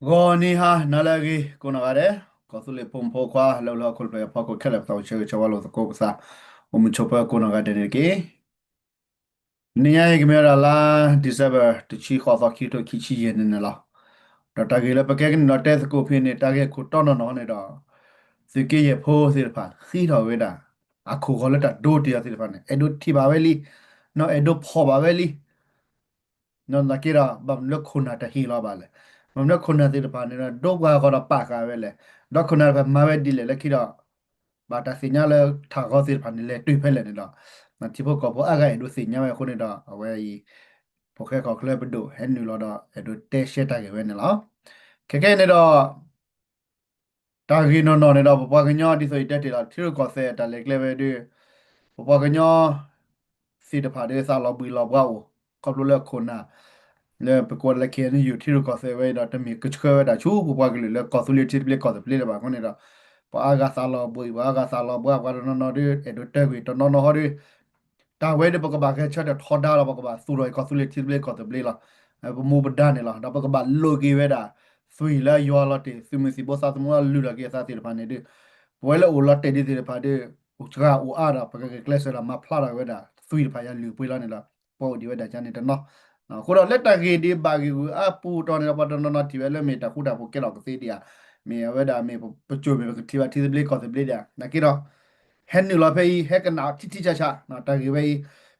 ဂီၤနံၤဟါနၤလၢအဂ့ၤ ကိးနီၢ်ဂၤဒဲး, ကီၢ်သူလ့ၤဖိမုၣ်ဖိခွါ လၢအိၣ်လၢဟီၣ်ခိၣ်ဖျၢၣ်အဖီခိၣ်ခဲလၢာ် ပသးအိၣ်ဆၢဂ့ၤဆၢဝါလိာ်သကိးပသး အိၣ်မုာ်ဆိးပၢၤကိးနီၢ်ဂၤဒဲးန့ၣ်တက့ၢ်. နံၤညါအံၤကမ့ၢ်ဝဲဒၣ်လါ December တဆံဃိးသီ ခံကထိခံဆံယဲၢ်န့ၣ်န့ၣ်လီၤ. ဒီးတၢ်ဂ့ၢ်လၢပကဲကနုာ်လီၤတဲသကိးဖဲန့ၣ် တၢ်ဂ့ၢ်ခိၣ်တီနီၢ်နီၢ်န့ၣ်ဒီး သုးက့ယဲၢ်ဖိသ့ၣ်တဖၣ် သံထီၣ်ဝဲဒၣ် အခိၣ်ဂီၤလၢတၢ်ဒိတ့ၢ်အီၤသ့ၣ်တဖၣ်န့ၣ် အဲၣ်ဒိးထံၣ်ဘၣ်ဝဲလံ, နီၢ်အဲၣ်ဒိးဖီၣ်ဘၣ်ဝဲလံ နီၢ်သနာ်က့ဒီး ဘၣ်မနုၤလၢခိၣ်နၢ်တဟ့ၣ်လီၤဘၣ်လဲၣ်. ဘၣ်မနုၤခိၣ်နၢ်သ့ၣ်တဖၣ်န့ၣ်ဒီး ဒိပှၤဂီၤဒီးပာ်ဃာ်ဝဲလဲၣ်. ဒီးခိၣ်နၢ်တဖၣ်မၤဝဲဒ်လဲၣ်လၢခံဒီး ဘၣ်တၢ်သ့ၣ်ညါလၢထးဂီၤသ့ၣ်တဖၣ်န့ၣ် လဲၤတုၤဖဲလဲၣ်န့ၣ်ဒီး ထံဖိကီၢ်ဖိအါဂၤအဲၣ်ဒိးသ့ၣ်ညါဝဲအဃိန့ၣ်ဒီး အဝဲအံၤ ဖိၣ်ဃဲကီၢ်ချၢပဒိၣ်ဟဲနုာ်လီၤဒီး အဲၣ်ဒိးတဲရှဲတၢ်ဂ့ၢ်ဝဲန့ၣ်လီၤ. ခဲကဲန့ၣ်ဒီး တၢ်ဂ့ၢ်နီၢ်နီၢ်န့ၣ်ဒီး ပပှၤကညီ ဒ်သိးယတဲတ့ၢ်လီၤ ထံရူၢ်ကီၢ်သဲးတၢ်လဲၤကျဲဝဲဒီး ပပှၤကညီသ့ၣ်တဖၣ်ဒီး သးလီၤဘှံးလီၤဘှါအိၣ် ခီဖျိလၢခိၣ်နၢ် လၢပကိးလၢ ခ့ၣ်အဲၣ်ယူၣ် ထံရူၢ်ကီၢ်သဲးဝဲဒီး တမ့ၢ်ကဆှၢဝဲဒၣ်ဆူ ပပှၤကလုာ်လၢကီၢ်သူလ့ၤထံသဘျ့ကီၢ်သဘျ့လၢၤဘၣ်အဃိန့ၣ်ဒီး ပှၤအါဂၤသးလီၤဘှံး ပှၤအါဂၤသးလီၤဘှါ ပှၤတနီၤနီၤဒီး အဲၣ်ဒိးတဲကွံာ်တနီၤနီၤဟီဒီး တၢ်ဝဲဒီး ပကဘၣ်ဂဲၤဆၢထၢၣ်ထီဒါလီၤ ပကဘၣ်သူၣ်ထီၣ်ကီၢ်သူလ့ၤထံသဘျ့ကီၢ်သဘျ့လီၤ. ပမူပဒါန့ၣ်လီၤ. ဒီးပကဘၣ်လိးက့ၤဝဲဒၣ် သွံၣ်လၢယွၤလီၤတ့ၢ် သုးမုၢ်သံၣ်ဘိသးသမူလၢလုၢ်ထီၣ်က့ၤအသးသ့ၣ်တဖၣ်န့ၣ်ဒီး ပဝဲလၢအိၣ်လီၤတဲာ်ဒ်သ့ၣ်တဖၣ်ဒီး အိၣ်စှၤအိၣ်အါဒီး ပကဂဲၤကျဲးစၢးဒီးမၤဖျါထီၣ်ဝဲဒၣ် သွံၣ်တဖၣ်ယၤလုၢ်ပှ့ၤလီၤန့ၣ်ဒီး ပှၤအိၣ်ဒံးဝဲဒၣ်ကန့ၣ်တနီၤ အဃိဒီးလၢတၢ်ဂ့ၢ်ဒ်ဘၣ်ဂ့ၢ်ဂူာ်အါပူၤတီၤန့ၣ်ဒီး ပှၤတနီၤနီၤထံၣ်ဝဲလၢမ့ၢ်တၢ်ဃူတၢ်ဖိးကဲထီၣ်ကသ့ဒံးဧါ, မ့ၢ်အဝဲဒၣ်မ့ၢ်ပစိၤမ့ၢ်ပကထံၣ်ဘၣ်ထံသဘျ့ကီၢ်သဘျ့ဒံးဧါ, နာ်က့ဒီး ဟဲနုာ်လီၤဖဲအံၤ ဟဲကနၣ်ထံထံဆးဆး တၢ်ဂ့ၢ်ဝဲအံၤ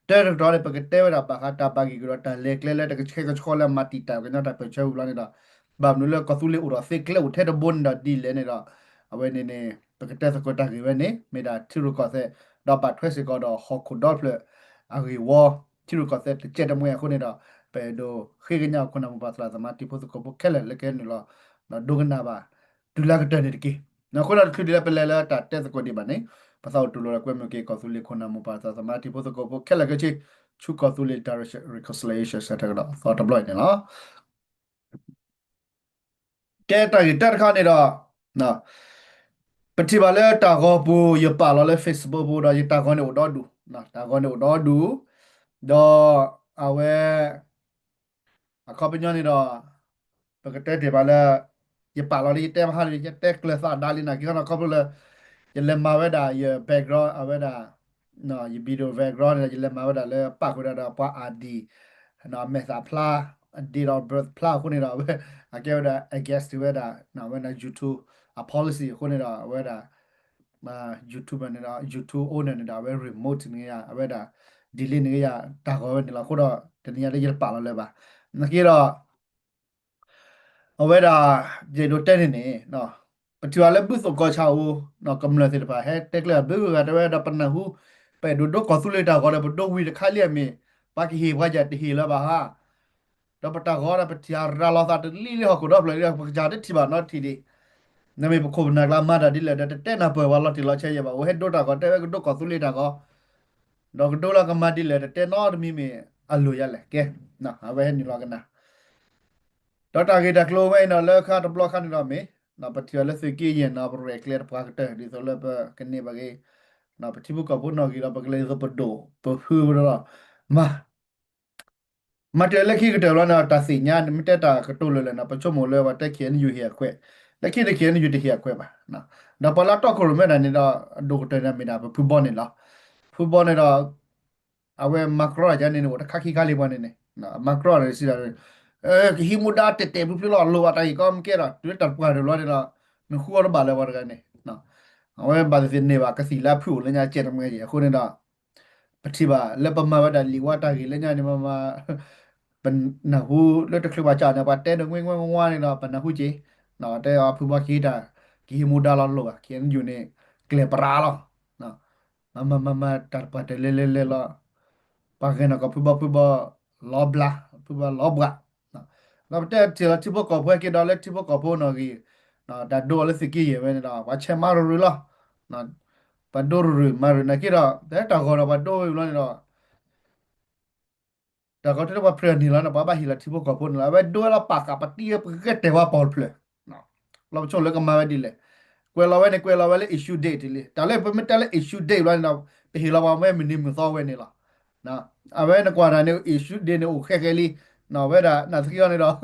တၢတကတီၢ်န့ၣ် ပကတဲဝဲဒၣ်ဘၣ်ဃးတၢ်ဘၣ်ဂ့ၢ်ဂူာ်ဒီးတၢ်လဲၤကျဲလၢတကဆှဲကဆှီလၢမၤတံာ်တာ်ကညီတၢ်ပၢၢ်ဆၢဝံၤလီၤန့ၣ်ဒီး ဘၣ်မနုၤလၢကီၢ်သူလ့ၤအိၣ်ဒီးသ့ကျဲအိၣ်ထဲတဘိန့ၣ်ဒီးဒ်လဲၣ်န့ၣ်ဒီး အဝဲန့ၣ်န့ၣ် ပကတဲသကိးတၢ်ဂ့ၢ်ဝဲန့ၣ် မ့ၢ်ဒၣ်ထံရူၢ်ကီၢ်သဲး ဒီးဘၣ်ထွဲစ့ၢ်ကီးဒီးဟီၣ်ခိၣ်ဒီဖျၢၣ် အဂ့ၢ်ဝီ ထံရူၢ်ကီၢ်သဲးတကဲးတမှဲအဃိန့ၣ်ဒီး ပအဲၣ်ဒိးဃ့ကညးခိၣ်နၢ်မိၢ်ပၢ်သရၣ်သမါ တံၤဖိသကိးဖိခဲလၢာ်လၢကဟဲနုာ်လီၤ ဒီးဒိကနၣ်ဘၣ် တုၤလၢကတၢၢ်န့ၣ်တက့ၢ်. အဃိဒီးတချုးဒ်လၢပလဲၤလၢတၢ်တဲသကိးဒံးဘၣ်န့ၣ် ပသးအိၣ်တူၢ်လိာ်ဒီးကွဲမုာ်က့ၤကီၢ်သူလ့ၤခိၣ်နၢ်မိၢ်ပၢ်သရၣ်သမါ တံၤဖိသကိးဖိခဲလၢာ်ခဲဆ့ ဆူကီၢ်သူလ့ၤ Direction Reconciliation Centre ကဒီးအသီတဘျီအံၤန့ၣ်လီၤ. ကဲတၢ်ဂ့ၢ်တၢတခါန့ၣ်ဒီး ပထံၣ်ဘၣ်လၢတၢ်ဂီၤပူၤ ယပာ်လီၤလၢ Facebook ပူၤဒီး ယတၢ်ဂီၤန့ၣ်အိၣ်ဒီဒူၣ်, တၢ်ဂီၤန့ၣ်အိၣ်ဒီဒူၣ်, ဒီးအဝဲ အခီပညီန့ၣ်ဒီး ပကတဲတ့ၢ်ဘၣ်လၢ ယပာ်လီၤလၢယတဲမဟါန့ၣ် ယတဲကျၢၤသးဒါလံနာ်က့ခီနီၤ ခီဖျိလၢ ယလဲၤမၤဝဲဒၣ်ယ background အဝဲဒၣ် ယ video background န့ၣ်ဒီး ယလဲၤမၤဝဲဒၣ်လၢပာ်ဃုာ်ဒၣ်ဒီးပှၤ ID အမဲာ်သၣ်ဖျါ date of birth ဖျါအဃိန့ၣ်ဒီး အဝဲ အကဲဝဲဒၣ် against ဝဲဒၣ် အဝဲဒၣ် YouTube အ policy အဃိန့ၣ်ဒီး အဝဲဒၣ် YouTuber န့ၣ်ဒီး YouTube owner န့ၣ်ဒီး အဝဲ remote န့ၢ်ယၤ အဝဲဒၣ် delete န့ၢ်ယၤ တၢ်ဂီၤဝဲန့ၣ်လီၤ. အဃိဒီး တနံၤညါလၢယတပာ်လီၤလၢၤဘၣ်. နာ်က့ဒီး အဝဲဒၣ် ယအဲၣ်ဒိးတဲန့ၣ်န့ၣ် ပထံၣ်ဘၣ်လၢဘုသိၣ်ကီၢ်ဆၣ်အိၣ် ကမျၢၢ်သ့ၣ်တဖၣ် ဟဲတဲကျဲဘၣ်ဘုဂၤတဲဝဲဒီးပနၢ်ဟူ ပအဲၣ်ဒိးဒိကီၢ်သူလ့ၤတၢ်ဂီၤဒီး ပဒိဝံၤတခါလံမ့ၢ် ပှၤကဟ့ၣ်ပှၤယၤတဟ့ၣ်လၢၤဘၣ်ဧါ. ဒီးပတၢ်ဂီၤဒီး ပထံၣ်ရၤလီၤသးတလံလံဟီၣ်ခိၣ်ဒီဖျၢၣ်လံဒီး ပကစၢ်တထံၣ်ဘၣ်နီတထံၣ်ဒံး နမ့ၢ်ပခိၣ်ပနၢ်ကျါမၤတၢ်ဒ်လဲၣ်ဒီး တတဲနၢ်ပၢၢ်ပှၤလီၤတံၢ်လီၤဆဲးယဲၢ်ဘၣ်. အိၣ်ဟဲဒိတၢ်ဂီၤ တဲဝဲကဒိကီၢ်သူလ့ၤတၢ်ဂီၤ ဒီးကဒိလၢကမၤဒ်လဲၣ် တတဲနီတမံၤမ့ၢ်အလိၤယၤလဲၣ်. ကဲ အဝဲဟဲနုာ်လီၤကနၣ် ဒီးတၢ်ဂ့ၢ်တၢ်ကျိၤဝဲအံၤဒီး လၢခါတဘျီခါန့ၣ်ဒီးမ့ၢ် ပထံၣ်ဘၣ်လၢသုးက့ယဲၢ်နီၤ ပရဲၣ်ကျဲၤတပှၤကတၢၢ် ဒ်သိးလၢပကန့ၢ်ဘၣ်က့ၤ ပထံဖိကီၢ်ဖိနီၣ်ဂံၢ်ဒီး ပကလဲၤဒ်သိးပဒိၣ်ပဖုဒီး မၤ မၤတၢ်လၢခံကတၢၢ်လီၤန့ၣ်ဒီး တၢ်သ့ၣ်ညါန့ၣ် မ့ၢ်တဲတၢ်ကတိၤလၢာ်လၢာ်န့ၣ် ပဆိကမိၣ်လၢပှၤတဲ ခ့ၣ်အဲၣ်ယူၣ် ဟ့ၣ်အခွဲး, လၢခံတခ့ၣ်အဲၣ်ယူၣ်တဟ့ၣ်အခွဲးဘၣ်. ဒီးပှၤလၢအတီခိၣ်ရိၣ်မဲတၢ်န့ၣ်ဒီး အဒိၣ်ကတၢၢ်န့ၣ်မ့ၢ်ဒၣ် ပဖုဘီန့ၣ်လီၤ. ဖုဘီန့ၣ်ဒီး အဝဲမၤကြီတၢ်န့ၣ်န့ၣ် အိၣ်တခါခံခါလံပှၤန့ၣ်န့ၣ် မၤကြီတၢ်န့ၣ်စံးဒၣ် ကဟံးမူဒါတဲာ်တဲာ်ဖျုးဖျုးလီၤ လိၣ်ဘၣ်တၢ်ဂ့ၢ်ကီမ့ၢ်ကဲဒီး တုၤလၢတၢ်ပှၢ်တဘျီန့ၣ်ဒီး နဃုအီၤတဘၣ်လၢပှၤတဂၤန့ၣ် အဝဲဘၣ်သ့ၣ်သ့ၣ်န့ၢ်ဘၣ်ကသံၣ်လၢအဖုၣ်အိၣ်လၢညါကဲတမှဲအံၤ အဃိန့ၣ်ဒီး ပထံၣ်ဘၣ်လၢပမၤဝဲဒၣ်လံာ်ဝါတၢ်ဂ့ၢ်လၢညါန့ၣ် မ့ၢ် ပနၢ်ဟူလၢတချုးဘၣ်ကၢ်န့ၣ် ပှၤတဲဒီးငွ့ငွ့ဝါဝါန့ၣ်ဒီး ပနၢ်ဟူက့ၤ တဲအီၤဖုဘီကဟံးတၢ် ကဟံးမူဒါလီၤလိၣ်ဘၣ် ခ့ၣ်အဲၣ်ယူၣ်န့ၣ် ကျဲၤပရၤလီၤ မၤမၤမၤမၤတၢ်တပှၢ်တၢၢ်လဲၤလဲၤလဲၤလီၤ ပှၤဂဲၤနီၢ်ကီၢ်ဖုဘီဖုဘီ လီၤဘျး ဖုဘီလီၤဘှး ဒီးပတဲထံၣ်လီၤထံဖိကီၢ်ဖိဟဲက့ၤဒီးလၢထံဖိကီၢ်ဖိနီၣ်ဂံၢ် တၢ်ဒိအီၤလၢသုးက့ယဲၢ်ဝဲန့ၣ်ဒီး ပှၤဆဲးမၤရူၤရူၤလီၤ ပှၤဒိရူၤရူၤမၤရူၤနာ်က့ဒီး တၢ်ဂီၤဒီးပှၤဒိဝဲလီၤန့ၣ်ဒီး တၢ်ဂီၤထဲပှၤဖျၢၣ်န့ၣ်လီၤန့ၣ် ပှၤဘၣ်ဟ့ၣ်လီၤထံဖိကီၢ်ဖိန့ၣ်လီၤ အဝဲဒိဝဲလီၤပာ်ဃာ်ပတံၤဝဲပဂဲၤတဲာ်ဝဲပီၢ်တဖျၢၣ် လီၤပဆိလၢကမၤဝဲဒ်လဲၣ် ကွဲးလီၤဝဲန့ၣ် ကွဲးလီၤဝဲလၢ issue date လံ တၢ်လၢပမ့ၢ်တဲလၢ issue date လီၤန့ၣ်ဒီး ပဟ့ၣ်လီၤပှၤမ့ၢ်မုၢ်နံၤမုၢ်သီဝဲန့ၣ်လီၤ အဝဲနကွၢ်တၢ်န့ၣ် issue date န့ၣ်အိၣ်ဃဲဃဲလံ ဝဲဒၣ်နာ်သက့အီၤန့ၣ်ဒီး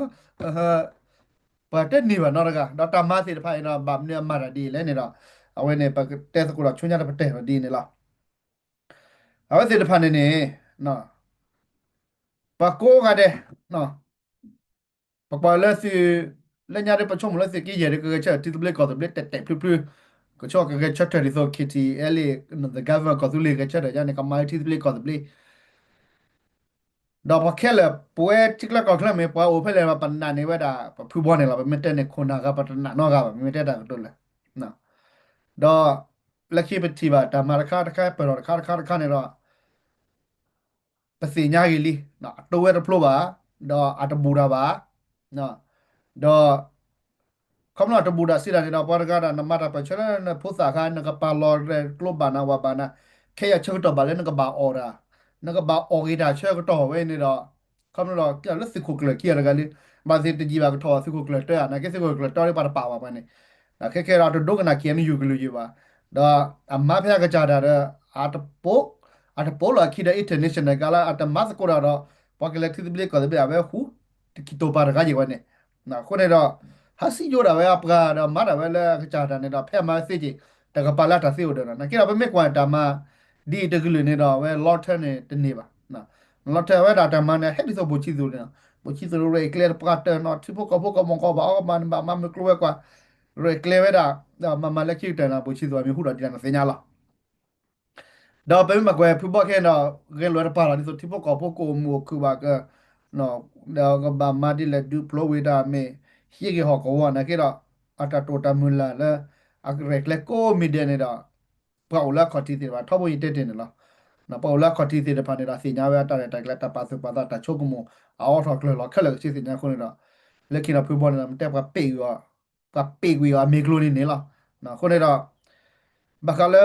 ပှၤတန့ၢ်ဘၣ်နီတဂၤ, ဒီးတၢ်မၤသ့ၣ်တဖၣ်အံၤဒီး ဘၣ်မနုၤအမၤတၢ်ဒ်အံၤလဲၣ်န့ၣ်ဒီး အဝဲန့ၣ် ပကတဲသကိးဒီးဆူညါတပတဲာ်ဒီးဒ်အံၤန့ၣ်လီၤ. အဝဲသ့ၣ်တဖၣ်န့ၣ်န့ၣ် ပှၤကိးဂၤဒဲး ပကွၢ်လၢသုး လၢညါဒီး ပဆိကမိၣ်လၢသုးက့ယဲၢ်ဒီး ကဂဲၤဆၢထၢၣ်ထံသဘျ့ကီၢ်သဘျ့ တဲာ်တဲာ်ဖျုးဖျုး, ကဆိကဂဲၤဆၢထၢၣ်ဒ်သိး KTLA, the government ကီၢ်သူလ့ၤဂဲၤဆၢထၢၣ်ယါန့ၣ် ကမၤလၢထံသဘျ့ကီၢ်သဘျ့ ဒီးပှၤခဲလၢာ် ပဝဲထံချၢကီၢ်ချၢမ့ၢ် ပှၤအိၣ်ဖဲလဲၣ် ပနာ်န့ၢ်ဝဲဒၣ် ပဖုဘီန့ၣ်လီၤ. ပမ့ၢ်တဲန့ၣ် ခိၣ်နၢ်ဂၤ ပတနာ်နီတဂၤဘၣ်, ပမ့ၢ်တဲတၢ်ကတိၤလၢာ် ဒီးလၢခံပထံၣ်ဘၣ်တၢ်မၤတခါတခါ ပၢၢ်ထီၣ်တခါတခါတခါန့ၣ်ဒီး ပသ့ၣ်ညါဂ့ၤလံ, အတိဝဲတဖျိဘၣ်, ဒီးအတဘူၣ်တၢ်ဘၣ်, ဒီး ခီဖျိတဘူၣ်တၢ်စံးတၢ်န့ၣ်ဒီး ပှၤတဂၤဒီး နမၤတၢ်ပၢၢ်ဆၢလၢနဖိသၣ်အခါ နကပာ်လီၤရဲၣ်ကျိၤဘၣ်နၤဝၤဘၣ်နၤ, ခဲအံၤအဆၢကတီၢ်ဘၣ်လၢနကဘၣ်အီၣ်တၢ်, နကဘၣ်အီၣ်ဂ့ၤတၢ်ဆၢကတီၢ်ဝဲန့ၣ်ဒီး ခီဖျိလၢသုးခိၣ်ကျၢၢ်ခံဂၤတဂၤလံ, ဘၣ်သ့ၣ်တယံာ်ဘၣ်ကထီၣ်သုးခိၣ်ကျၢၢ်တၢ, နာ်က့သုးခိၣ်ကျၢၢ်တၢဒီးပှၤတပာ်ဘၣ်ပှၤန့ၣ်, ခဲခဲဒီးတဒိကနၣ် KNU ကလုာ်ယံၤဘၣ်, ဒီးအမၤဖဲအကစၢ်တၢ်ဒီး အတပိာ်လီၤအခံဒီး international ကလၢ အတမၤသကိးတၢ်ဒီး ပှၤကလဲၤထံသဘျ့ကီၢ်သဘျ့ အဝဲဟူးတခံတိာ်ပာ်တဂၤယံၤဝဲန့ၣ်, အဃိန့ၣ်ဒီး ဟးစံယိၣ်ဒၣ်ဝဲအပှၤဒီးမၤတၢ်ဝဲလၢအကစၢ်တၢ်န့ၣ်ဒီး ဖဲအမၤဝဲသ့က့ၤ တကပာ်လၢတၢ်သ့အိၣ်ဒီးဒီး နာ်က့ဒီးပမ့ၢ်ကွၢ်တၢ်မၤ ဒ်အံၤတကလုာ်န့ၣ်ဒီး အဝဲ long term န့ၣ်တန့ၢ်ဘၣ်, long term ဝဲဒၣ်တၢ်မၤန့ၣ် ဟဲဒ်သိးဘိၣ်ဆံသူးန့ၣ်, ဘိၣ်ဆံသူးရဲၣ်ကျဲၤတပှၢ်တၢၢ်နီၤ ထံဖိကီၢ်ဖိကမီၤကီၢ်ဘၣ်အီၣ်ဘၣ်နဘၣ်မၤမုၢ်ကျိၤဝဲၤကွာ် ရဲၣ်ကျဲၤဝဲဒၣ်, ဒီးမၤမၤလၢခံကတၢၢ်န့ၣ် ဘိၣ်ဆံသူးအမံၤဟူထီၣ်ဒံးတၢ်နသ့ၣ်ညါလီၤ. ဒီးပမ့ၢ်ဘၣ်ကွၢ်ဖုဘီခဲအံၤဒီး ဂဲၤလိာ်တပာ်လီၤဒ်သိးထံဖိကီၢ်ဖိကအိၣ်မုာ်အိၣ်ခုၣ်ဘၣ်က ဒီးကဘၣ်မၤဒ်လဲၣ်ဒုးဖျိဝံၤတၢ်မ့ၢ် ဟံးက့ၤဟီၣ်ကဝီၤနာ်က့ဒီး အတၢ်တိာ်တၢ်မုၢ်လၢ်လၢ အရဲၣ်ကျဲၤကိးမံၤဒဲးန့ၣ်ဒီး ပှၤအိၣ်လၢအခီၣ်ထံးသ့ၣ်တဖၣ် ထီဘိယတဲတ့ၢ်န့ၣ်လီၤ. ပှၤအိၣ်လၢအခီၣ်ထံးသ့ၣ်တဖၣ်န့ၣ်ဒီး သ့ၣ်ညါဝဲအတၢ်ရဲၣ်တၢ်ကျဲၤ တၢ်ပာ်သူၣ်ပာ်သး တၢ်ဆိကမိၣ် အအိးထီၣ်ကျၢၤလီၤခဲလၢာ်ကဆ့သ့ၣ်ညါအဃိန့ၣ်ဒီး လၢခံဒီးဖုဘီန့ၣ်ဒီး မ့ၢ်တဲပှၤပ့ၢ်ကွံာ်အီၤ ပှၤပ့ၢ်ကွံာ်အီၤအမ့ၢ်ကျိၤန့ၣ်န့ၣ်လီၤ. အဃိန့ၣ်ဒီး ဘၣ်ဃးလၢ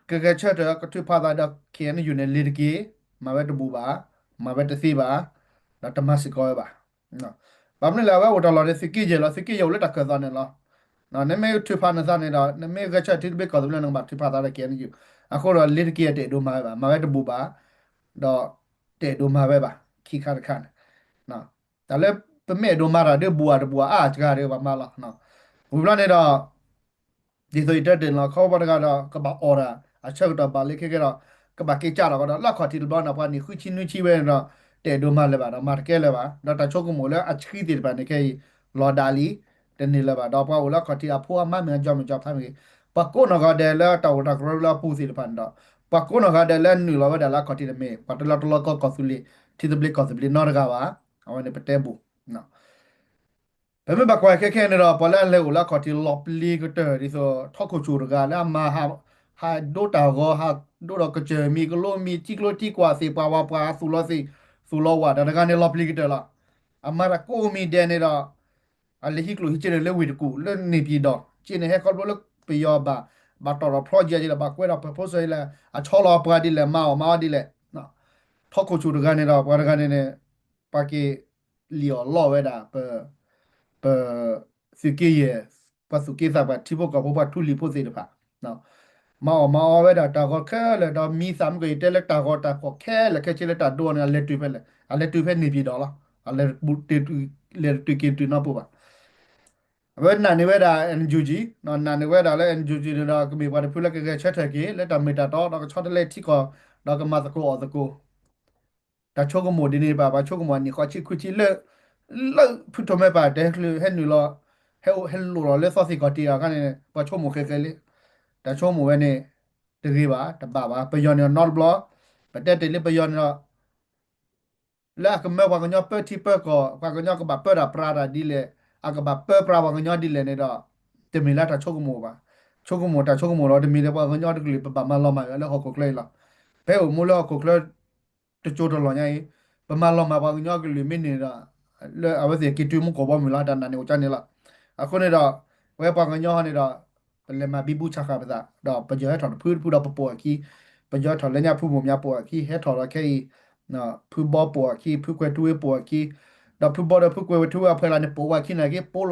ကဂဲၤဆၢထၢၣ်ကထုးဖးသးဒီး KNU န့ၣ် လ့ၤတက့ၢ်, မၤဝဲတဘူၣ်ဘၣ်, မၤဝဲတသ့ဘၣ်, ဒီးတမၤစ့ၢ်ကီးဝဲဘၣ်. ဘၣ်မနုၤလဲၣ် အဝဲအိၣ်တၢ်လီၢ်န့ၣ် သုးက့ယဲၢ်လီၤ, သုးက့ယဲၢ်အိၣ်လၢတၢ်ခၢၣ်သးန့ၣ်လီၤ. နမ့ၢ်ထုးဖးနသးန့ၣ်ဒီး နမ့ၢ်ဂဲၤဆၢထၢၣ်ထံသဘျ့ကီၢ်သဘျ့ နကဘၣ်ထုးဖးသးဒီး KNU အဃိဒီး လ့ၤတက့ၢ် တအဲၣ်ဒိးမၤဝဲဘၣ်, မၤဝဲတဘူၣ်ဘၣ်, ဒီးတအဲၣ်ဒိးမၤဝဲဘၣ်, ခံခါတခါန့ၣ် တၢ်လၢပမ့ၢ်အဲၣ်ဒိးမၤတၢ်ဒီး ဘူၣ်အတဘူၣ်အါအါတဂၤဒီး ပှၤမၤလီၤ. ဝံၤဘျီန့ၣ်ဒီး ဒ်သိးယတဲတ့ၢ်န့ၣ်လီၤ, ခီဖျိပှၤတဂၤဒီး ကဘၣ်အီၣ်တၢ် အဆၢကတီၢ်ဘၣ်လံခဲကဲဒီး ကဘၣ်က့ၤကၢ်လီၤကဒီး လၢအခီၣ်ထံးတဘျီန့ၣ် ပှၤနံၣ်ဃုဆံနွံဆံဝဲန့ၣ်ဒီး တအဲၣ်ဒိးမၤလၢၤဘၣ်ဒီး မၤတကဲလၢၤဘၣ်, ဒီးတၢ်ဆိကမိၣ်လၢအဆှံသ့ၣ်တဖၣ်န့ၣ် ခဲအံၤ လီၤဒၣ်လံ, တန့ၢ်လၢၤဘၣ်, ဒီးပှၤအိၣ်လၢအခီၣ်ထံးအဖိအမါမ့ၢ်အကၠီမ့ၢ်ကၠီဖါမ့ၢ်ဂ့ၤ, ပှၤကိးနီၢ်ဂၤဒဲးလၢတၢ်အိၣ်တၢ်ကရၢလၢအပူၤသ့ၣ်တဖၣ်န့ၣ်ဒီး ပှၤကိးနီၢ်ဂၤဒဲးလၢနုာ်လီၤဝဲဒၣ်လၢအခီၣ်ထံးန့ၣ်မ့ၢ် ပှၤတလီတလီကီၢ်သူလ့ၤ ထံသဘျ့ကီၢ်သဘျ့နီတဂၤဘၣ်, အဝဲန့ၣ်ပတဲဘူး ပမ့ၢ်ဘၣ်ကွၢ်ခဲခဲန့ၣ်ဒီး ပှၤလၢအလဲၤအိၣ်လၢအခီၣ်ထံးလီၤပျံၤကတၢၢ်ဒ်သိး ထီခိၣ်ဆူၣ်တဂၤလၢအမၤ ဟးဒိတၢ်ဂီၤ ဟးဒိဒီးကစၢၢ်မံၤကလိမံၤ ထံကျိထံကွာ်သ့ၣ် ပှၤဝၤပှၤ သူၣ်လီၤသ့ၣ် သူၣ်လီၤဝၣ် တၢ်တဂၤန့ၣ်လီၤပျံၤကတၢၢ်လီၤ. အမၤတၢ်ကိးမံၤဒဲးန့ၣ်ဒီး အလဲၤဟံးကျိၣ်ဟံးစ့န့ၣ်လၢဝ့ၢ်တကူၣ် လၢန့ၣ်ပၠံၣ်ဒီး စ့န့ၣ်ဟဲခီဖျိလၢပယီၤဘၣ်, ဘၣ်တီၣ်ထီၣ် project ဒ်လဲၣ် ဘၣ်ကွဲးဒီး proposal ဒ်လဲၣ် အဆီလီၤပှၤဒ်လဲၣ် မၤအီၣ်မၤအီၣ်ဒ်လဲၣ် ထီခိၣ်ဆူၣ်တဂၤန့ၣ်ဒီး ပှၤတဂၤန့ၣ်န့ၣ် ပှၤက့ၤလံၣ်အီၣ်လီအီၣ်ဝဲဒၣ် ပ ပ သုးက့ယဲၢ် ပှၤသူၣ်က့သးပှၢ် ထံဖိကီၢ်ဖိ ပှၤထူလံၤဖိသ့ၣ်တဖၣ် မၤအီၣ်မၤအီၣ်ဝဲဒၣ်တၢ်ဂီၤခဲလၢာ် ဒီးမံသးမုၢ်ကယတဲလၢတၢ်ဂီၤတၢ်ဖီၣ်ခဲလၢာ်ခဲဆ့လၢတၢ်ဒိန့ၣ် အလဲၤတုၤဖဲလဲၣ် အလဲၤတုၤဖဲန့ၣ်ပၠံၣ်ဒီးလီၤ. အလဲၤ လဲၤတတုၤက့ၤတတုၤနီတပူၤဘၣ်. အဝဲနာ်န့ၢ်ဝဲဒၣ် NUG, နာ်န့ၢ်ဝဲဒၣ်လၢ NUG န့ၣ်ဒီး ကမ့ၢ်ပှၤတဖုလၢကဂဲၤဆၢထၢၣ်က့ၤ လၢတၢ်မ့ၢ်တၢ်တီ ဒီးကဆီတလဲထံကီၢ် ဒီးကမၤသကိးအီၣ်သကိး တၢ်ဆိကမိၣ်ဒ်န့ၣ်ဘၣ် ပှၤဆိကမိၣ်အနံၣ်ဃီဆံခွံဆံလၢ လၢဖုထီၣ်မဲာ်ပၢ်တဲချုး ဟဲနုာ်လီၤ ဟဲလိာ်လီၤလၢသီသ့ၣ်ခီၣ်ထံးအခါန့ၣ် ပှၤဆိကမိၣ်ဃဲဃဲလံ. တၢ်ဆိကမိၣ်ဝဲန့ၣ် တဂ့ၤဘၣ် တဘၣ်ဘၣ်. ပယီၤန့ၣ်နီတဘျီ ပတဲတ့ၢ်လၢပယီၤန့ၣ်ဒီး လၢအကမၢပှၤကညီပၢထံပၢကီၢ် ပှၤကညီကဘၣ်ပၢတၢ်ပြးတၢ်ဒ်လဲၣ် အကဘၣ်ပၢပြးပှၤကညီဒ်လဲၣ်န့ၣ်ဒီး တမ့ၢ်လၢတၢ်ဆိကမိၣ်ဘၣ်. ဆိကမိၣ်တၢ်ဆိကမိၣ်လီၤ တမ့ၢ်လၢပှၤကညီတကလုာ် ပဘၣ်မၤလီၤမၢ်လၢဟီၣ်ခိၣ်ချၢအံၤလီၤ. ဖဲအိၣ်မူလၢဟီၣ်ခိၣ်ချၢ တစိၤတလီၢ်ညါအံၤ ပမၤလီၤမၢ်ပှၤကညီကလုာ်မ့ၢ်န့ၣ်ဒီး လၢအဝဲသ့ၣ်က့ၤတုၤမူကီၢ်ဘီမုၢ်လီၤ တၢ်နာ်န့ၣ်အိၣ်ကါန့ၣ်လီၤ. အဃိန့ၣ်ဒီး ပဝဲပှၤကညီန့ၣ်ဒီး ပလဲၤမၤဘံဘူဆးဃာ်ပသး ဒီးပယီၤဟဲထီၣ်တဖုတဖုဒီးပပိာ်အခံ ပယီၤထီၣ်လၢညါဖုဘိၣ်မၠးပိာ်အခံ ဟဲထီၣ်ဒီးခဲအံၤ ဖုဘီပိာ်အခံ ဖုကွဲၤထူဝ့ပိာ်အခံ ဒီးဖုဘီဒီးဖုကွဲၤထူဝ့အဖဲလၢန့ၣ် ပိာ်ဝဲခံန့ၣ်က့ ပိာ်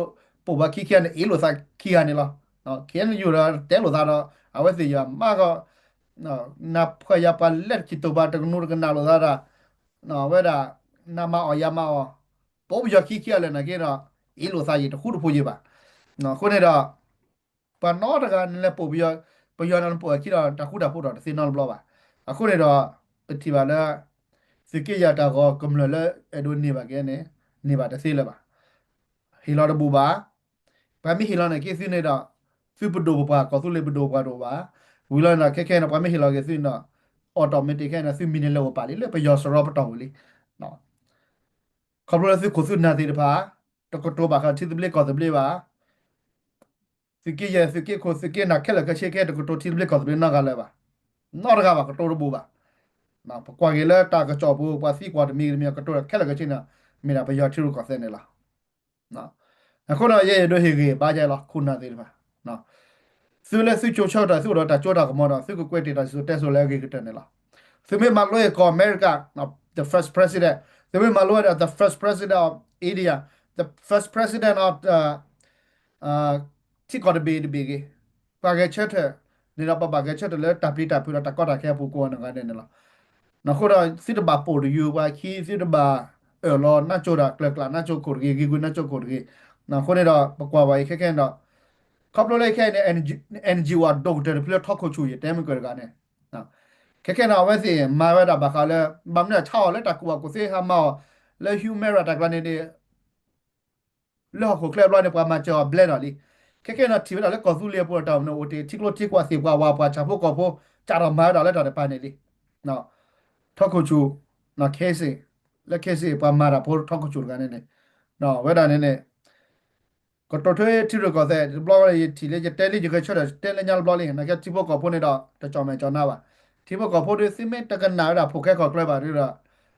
ဝဲခံခံဂၤန့ၣ် အ့ၣ်လိာ်သးခံဂၤန့ၣ်လီၤ. ခဲအံၤန့ၣ်ယိာ်ဒီးတဲလိာ်သးဒီး အဝဲသ့ၣ်ယွၤမးကီး နၢ်ပှၤယၤပှၤလဲၤတခံတိာ်ပာ် တကနူးတကနၣ်လိာ်သးဒီး ဝဲဒၣ် နၤမၤအီၣ်ယၤမၤအီၣ် ပိာ်ပယီၤခံခံဂၤလၢာ်နာ်က့ဒီး အ့ၣ်လိာ်သးယံာ်တဃူတဖိးယံာ်ဘၣ်. အဃိန့ၣ်ဒီး ပှၤနီတဂၤနလဲၤပိာ်ပယီၤ, ပယီၤနလဲၤပိာ်အခံဒီး တၢ်ဃူတၢ်ဖိးဒီးတသ့နီတဘျီဘၣ်. အဃိန့ၣ်ဒီး ပထံၣ်ဘၣ်လၢ သုးက့ယဲၢ်တၢ်ဂီၤကမျၢၢ်လၢအဲၣ်ဒိးန့ၢ်ဘၣ်က့ၤန့ၣ် န့ၢ်ဘၣ်တသ့လၢၤဘၣ်. ဟ့ၣ်လီၤတဘူၣ်ဘၣ်. ပှၤမ့ၢ်ဟ့ၣ်လီၤန့ၢ်က့ၤသုန့ၣ်ဒီး သုပဒိၣ်ပပှၢ် ကီၢ်သူလ့ၤပဒိၣ်ပပှၢ်တအိၣ်ဘၣ်. ဝံၤလီၤန့ၣ်ဒီး ခဲခဲန့ၣ် ပှၤမ့ၢ်ဟ့ၣ်လီၤက့ၤသုန့ၣ်ဒီး automatic ခဲန့ၣ် သုမံၤန့ၣ်လဲၤအိၣ်ပာ်လံ လၢပယီၤစရီပတီၢ်ပူၤလံ. ခီဖျိလၢသုခိၣ်သုနၢ်သ့ၣ်တဖၣ် တကတိၤဘၣ်ဃးထံသဘျ့ကီၢ်သဘျ့ဘၣ်. သုးက့ယဲၢ် သုးက့ခိၣ် သုးက့နၢ်ခဲလၢာ်ခဲဆ့ခဲ တကတိၤထံသဘျ့ကီၢ်သဘျ့နီတဂၤလၢၤဘၣ်. နီတဂၤဘၣ် ကတိၤတဘူၣ်ဘၣ်. ပကွၢ်က့ၤလၢတၢ်ကစီၣ်ပူၤ ပှၤသံကွၢ်တမံၤတမံၤ ကတိၤခဲလၢာ်ခဲဆ့န့ၣ် မ့ၢ်ဒၣ်ပယီၤထံရူၢ်ကီၢ်သဲးန့ၣ်လီၤ. အဃိဒီး ယဲယဒိးဟ့ၣ်ဂ့ၤဘါယဲလီၤ ခိၣ်နၢ်သ့ၣ်တဖၣ် သုလၢသုကၠိဆၢကတီၢ် သုအိၣ်ဒီးတၢ်စိတၢ်ကမီၤဒီး သုကကွဲးတ့ၢ်တၢ်စံၣ်စိၤတဲစိၤလၢအဂ့ၤကတၢၢ်န့ၣ်လီၤ. သုမ့ၢ်မၤလိအီၤကီၢ်အမဲရကၤ the first president, သုမ့ၢ်မၤလိဝဲဒၣ် the first president of India, the first president of the ထံကီၢ်တဘ့ၣ်တဘ့ၣ်ဂ့ၤ, ပှၤဂဲၤဆၢထၢၣ်န့ၣ်ဒီး ပဘၣ်ဂဲၤဆၢထၢၣ်လၢတၢ်ပျံၤတၢ်ဖုးဒီးတၢ်ကီတၢ်ခဲအပူၤကိးဂၤဒဲးန့ၣ်လီၤ. အဃိဒီး သုတဘၣ်ပိာ်တယုာ်ပှၤခံ သုတဘၣ်အၢၣ်လီၤနါကၠိတၢ်ကျၢၤကျး နါကၠိခိၣ်တဂ့ၤ ဂ့ၤကွံာ်နါကၠိခိၣ်တဂ့ၤ. အဃိန့ၣ်ဒီး ပကွၢ်ဘၣ်အံၤခဲခဲန့ၣ်ဒီး ခီဖျိလၢခဲအံၤန့ၣ် NGO အဒိၣ်ကတၢၢ်တဖုလၢထီခိၣ်ဆူၣ် ယတဲမုၢ်ကၢၢ်တဂၤန့ၣ် ခဲခဲန့ၣ် အဝဲသ့ၣ်မၤဝဲဒၣ်ဘၣ်ဃးလၢ ဘၣ်မနုၤဆါအီၤလၢတၢ်ကူၣ်ဘၣ်ကူၣ်သ့ဟးမၤအီၤ လၢ human right တၢ်ကျါန့ၣ်န့ၣ် လၢဟီၣ်ခိၣ်ချၢဘျီန့ၣ် ပှၤမၤစၢၤအီၤဘျဲနီၤလံ. ခဲခဲန့ၣ် ထံၣ်ဝဲဒၣ်လၢကီၢ်သူလ့ၤအပူၤတၢ်မနုၤအိၣ်တ့ၢ် ထံကျိထံကွာ်သ့ၣ်ပှၤဝၤပှၤဆၣ်ဖိကီၢ်ဖိ ကးထီၣ်မၤဝဲဒၣ်လၢတၢ်တပၤန့ၣ်လံ. ထီခိၣ်ဆူၣ် ခဲစ့ၣ် လၢခဲစ့ၣ် ပှၤမၤတၢ်ဖိထီခိၣ်ဆူၣ်တဂၤန့ၣ်န့ၣ် ဝဲဒၣ်န့ၣ်န့ၣ် ကတိၤထွဲထံရူၢ်ကီၢ်သဲးတဘျီ ယထံၣ်လၢယတဲလံ ယဂဲၤဆၢထၢၣ် တဲလၢညါတဘျီလံ နကဲထံဖိကီၢ်ဖိန့ၣ်ဒီး တကၠီၣ်မဲာ်ကၠီၣ်နါဘၣ်. ထံဖိကီၢ်ဖိဒီး သုမ့ၢ်တကနၣ်ဝဲဒၣ်ဖိၣ်ဃဲခီၣ်ကျၢၢ်ဘၣ်ဒီး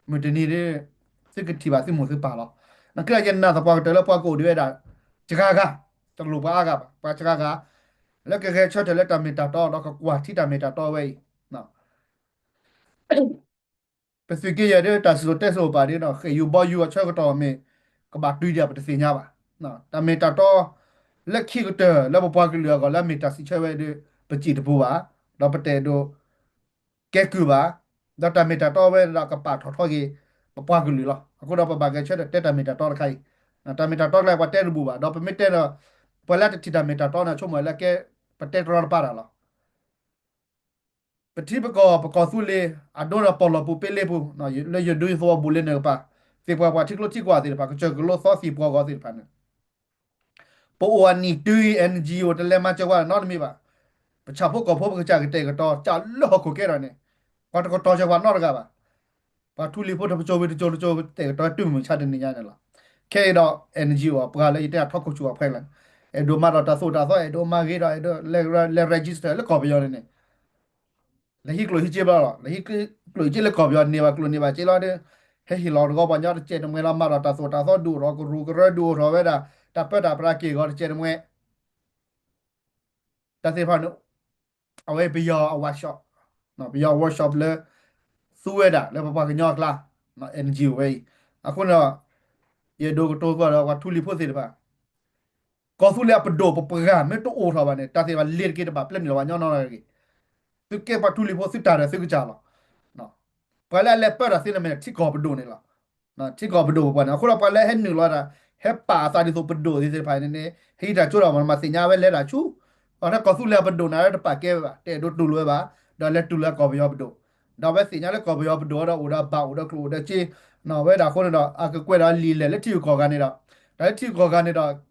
မုၢ်တနံၤဒီး သုကထံၣ်ဘၣ်သုမိၢ်သုပၢ်လီၤ. နကဲယနာ်သပှၢ်ကတၢၢ်လၢ ပှၤကအိၣ်ဒံးဝဲဒၣ် စှၤဂၤ, တလိၣ်ပှၤအါဂၤဘၣ် ပှၤစှၤဂၤ လၢကဂဲၤဆၢထၢၣ်လၢတၢ်မ့ၢ်တၢ်တီဒီး ကကွၢ်ထံတၢ်မ့ၢ်တၢ်တီဝဲအံၤ ပသုးက့ယဲၢ်ဒီး တၢ်စံၣ်စိၤတဲစိၤပာ်ဒ်ဒီး ဃဲၣ်ယူၤဘီယူၤအဆၢကတီၢ်မ့ၢ် ကဘၣ်တွံၢ်ဒံးပတသ့ၣ်ညါဘၣ်. တၢ်မ့ၢ်တၢ်တီ လၢခံကတၢၢ်လၢပပှၤကလုာ်အဂီၢ်လၢအမ့ၢ်တၢ်စံးဆၢဝဲဒီး ပစံၣ်တပူၤဘၣ်, ဒီးပတအဲၣ်ဒိး ကဲကုၢ်ဘၣ်, ဒီးတၢ်မ့ၢ်တၢ်တီဝဲဒီးကပာ်ထီၣ်ထီက့ၤ ပပှၤကလုာ်လီၤ. အဃိဒီးပဘၣ်ဂဲၤဆၢထၢၣ်တဲတၢ်မ့ၢ်တၢ်တီတခါအံၤ, တၢ်မ့ၢ်တၢ်တီကျဲ ပှၤတဲတဘူၣ်ဘၣ်, ဒီးပမ့ၢ်တဲဒီး ပှၤလၢတထံၣ်တၢ်မ့ၢ်တၢ်တီန့ၣ် ဆိကမိၣ်လၢကဲ ပတဲတရီတပါတၢ်လီၤ. ပထံပကီၢ် ပကီၢ်သူလ့ၤ အဒိဒီးပီၣ်လီၢ်ပူၤပ့လ့ပူၤ, လၢယဒုးသဝီဘူးလ့န့ၣ်ကပၤ, သ့ၣ်ပှၢ်ပှၤထံကျိထံကွာ်သ့ၣ်တဖၣ် ကစၢၢ်ကလိသီသံၣ်ပှီဂီၤသ့ၣ်တဖၣ်န့ၣ် ပအိၣ်အနံၣ်တုၤ NGO တလဲၤမၤစၢၤပှၤနီတမံၤဘၣ်. ပဆၣ်ဖိကီၢ်ဖိပကစၢ်ကတဲာ်ကတီၤ ကၢ်လၢဟီၣ်ခိၣ်ကဲထီၣ်န့ၣ် ပှၤတကတီၤစၢၤပှၤနီတဂၤဘၣ်. ပှၤထူလံၤဖိတကၠိဝံၤတကၠိတကၠိ တဲာ်ကတီၤတုၤမုၢ်ဆါတနံၤညါန့ၣ်လီၤ. ခဲအံၤဒီး NGO ပှၤလၢယတဲအထီခိၣ်ဆူၣ်အဖှဲလၢ အဲၣ်ဒိးမၤဒီးတၢ်သိၣ်တၢ်သီ အဲၣ်ဒိးမၤဂ့ၤဒီး အဲၣ်ဒိးလဲၤ register လၢကီၢ်ပယီၤန့ၣ်န့ၣ် လဲၤဟံးကျိၣ်ဟံးစ့ဘျီလီၤ. လဲၤဟံးကျိၣ်ဟံးစ့လၢကီၢ်ပယီၤ န့ၢ်ဘၣ်ကျိၣ်န့ၢ်ဘၣ်စ့လီၤဒီး ဟဲဟ့ၣ်လီၤတဂီၤပှၤညီတစဲးတမှဲလီၤ မၤဒီးတၢ်သိၣ်တၢ်သီဒုးအိၣ်ထီၣ်ကရူၢ်ကရၢဒုးအိၣ်ထီၣ်ဝဲဒၣ် တၢ်ပၢတၢ်ပြးက့ၢ်ဂီၤတစဲးတမှဲ တၢ်သ့ၣ်တဖၣ်န့ၣ် အဝဲပယီၤအ workshop, ပယီၤအ workshop လၢ သူဝဲဒၣ်လၢပပှၤကညီအကျါ NGO ဝဲအံၤ. အဃိန့ၣ်ဒီး ယအဲၣ်ဒိးကတိၤကီၢ်ဒီးပှၤထူလံၤဖိသ့ၣ်တဖၣ် ကီၢ်သူလ့ၤအပဒိၣ်ပပှၤမ့ၢ်တအိၣ်ထီၣ်ဘၣ်န့ၣ် တၢ်သ့ၣ်တဖၣ်လ့ၤတက့ၤတဘၣ်ပျဲနုာ်လီၤပှၤညီနီတဂၤတဂ့ၤ. သုကဲပှၤထူလံၤဖိသုတၢ်ဒီးသုကစၢ်လီၤ. ပှၤလၢအလဲၤပၢတၢ်သ့န့ၣ်မ့ၢ်ထံကီၢ်ပဒိၣ်န့ၣ်လီၤ. ထံကီၢ်ပဒိၣ်ပပှၤန့ၣ် အဃိဒီးပှၤလၢဟဲနုာ်လီၤဒၣ် ဟဲပာ်အသးဒ်သိးပဒိၣ်သ့ၣ်တဖၣ်န့ၣ်န့ၣ် ဟဲဟံးတၢ်ကၠိဒီးမၤသ့ၣ်ညါဝဲလဲၤတၢ်ဆူ အတၢ်ကီၢ်သူလ့ၤအပဒိၣ်န့ၣ်တပာ်ကဲဝဲဘၣ် တအဲၣ်ဒိးတူၢ်လိာ်ဝဲဘၣ် ဒီးလဲၤတူၢ်လိာ်ကီၢ်ပယီၤပဒိၣ် ဒီးအဝဲသ့ၣ်ညါလၢကီၢ်ပယီၤပဒိၣ်ဒီးအိၣ်ဒီးဘၣ်အိၣ်ဒီးကျိၣ်အိၣ်ဒီးစ့ ဝဲဒၣ်အဃိန့ၣ်ဒီး အကကွဲးဒီးလံာ်လဲၢ်လၢထံဂုၤကီၢ်ဂၤန့ၣ်ဒီး တၢ်လၢထံဂုၤကီၢ်ဂၤန့ၣ်ဒီး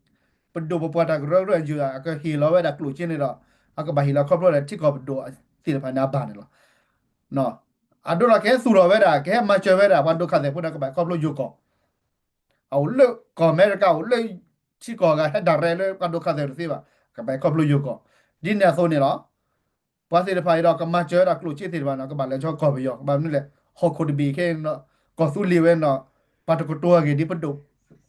ပဒိၣ်ပပှၤတၢ်ကရၢကရိအယုၢ် အကဟ့ၣ်လီၤဝဲဒၣ်ကျိၣ်စ့န့ၣ်ဒီး အကဘၣ်ဟ့ၣ်လီၤခီဖျိဒီးထံကီၢ်ပဒိၣ်သ့ၣ်တဖၣ်န့ၣ်အဘၣ်န့ၣ်လီၤ. အဒိဒီးကဟဲသူၣ်ထီၣ်ဝဲဒၣ် ကဟဲမၤစၢၤဝဲဒၣ် ပှၤဒိခၣ်သဲၣ်ဖိန့ၣ် ကဘၣ်ခီဖျိယိၤကီၢ် အအိၣ်လၢကီၢ်အမဲရကၤ အိၣ်လၢထံကီၢ်ဂၤ ဟဲဒၣ်ရဲၣ်လၢပှၤဒိခၣ်သဲၣ်တသ့ဘၣ် ကဘၣ်ခီဖျိယိၤကီၢ် ဒ်န့ၣ်အသိးန့ၣ်လီၤ. ပှၤသ့ၣ်တဖၣ်အံၤဒီး ကမၤစၢၤဝဲဒၣ်ကျိၣ်စ့သ့ၣ်တဖၣ်န့ၣ် ကဘၣ်လဲၤဆူကီၢ်ပယီၤ ကဘၣ်မနုၤလဲၣ် ဟီၣ်ခိၣ်တဘ့ၣ်ခဲအံၤန့ၣ် ကီၢ်သူလ့ၤဝဲန့ၣ် ပှၤတကတိၤအဂ့ၢ်ဒ်ပဒိၣ်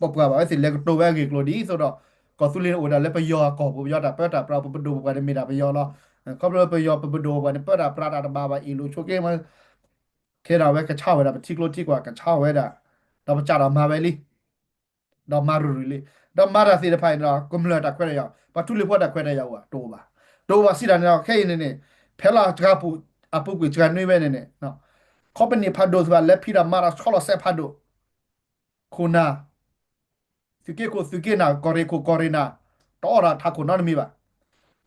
ပပှၢ်ဘၣ် အဝဲသ့ၣ်လဲၤကတိၤဝဲအဂ့ၢ်ကျိၤဒ်သိးဒီး ကီၢ်သူလ့ၤန့ၣ်အိၣ်ဒၣ်လၢပယီၤအကီၢ်ပူၤ ပယီၤတၢ်ပၢတၢ်ပြး ပပဒိၣ်ပပှၢ်န့ၣ်မ့ၢ်ဒၣ်ပယီၤလီၤ. ခီဖျိပယီၤပပဒိၣ်ပပှၢ်န့ၣ် ပၢတၢ်ပြးတၢ်တဘၣ်ဘၣ် အ့ၣ်လိာ်ဆိးက့ ခဲဒီးအဝဲကဆါဝဲဒၣ် ပထံကျိထံကွာ်ကဆါဝဲဒၣ် ဒီးပစးထီၣ်မၤဝဲလံ ဒီးမၤရူၤရူၤလံ ဒီးမၤတၢ်သ့ၣ်တဖၣ်အံၤဒီး ကမျၢၢ်တၢ်ခွဲးတၢ်ယာ် ပှၤထူလံၤဖိတၢ်ခွဲးတၢ်ယာ်အိၣ်ဧါ တအိၣ်ဘၣ်. တအိၣ်ဘၣ်စံးတၢ်န့ၣ်ဒီး ခဲအံၤန့ၣ်န့ၣ် ဖဲလီၤစှၤပူၤ အပူၤကွံာ်စှၤနွံဝဲန့ၣ်န့ၣ် ခီပနံၣ်ဖးဒိၣ်သ့ၣ်တဖၣ် လဲၤဖံးဒီးမၤဒီးဆီလီၤစဲးဖးဒိၣ် ခိၣ်နၢ် သုးက့ခိၣ်သုးက့နၤ ကီၢ်ရ့ၣ်ခိၣ်ကီၢ်ရ့ၣ်နၤ တအီၣ်တၢ်ထးခိၣ်နီတမံၤဘၣ်.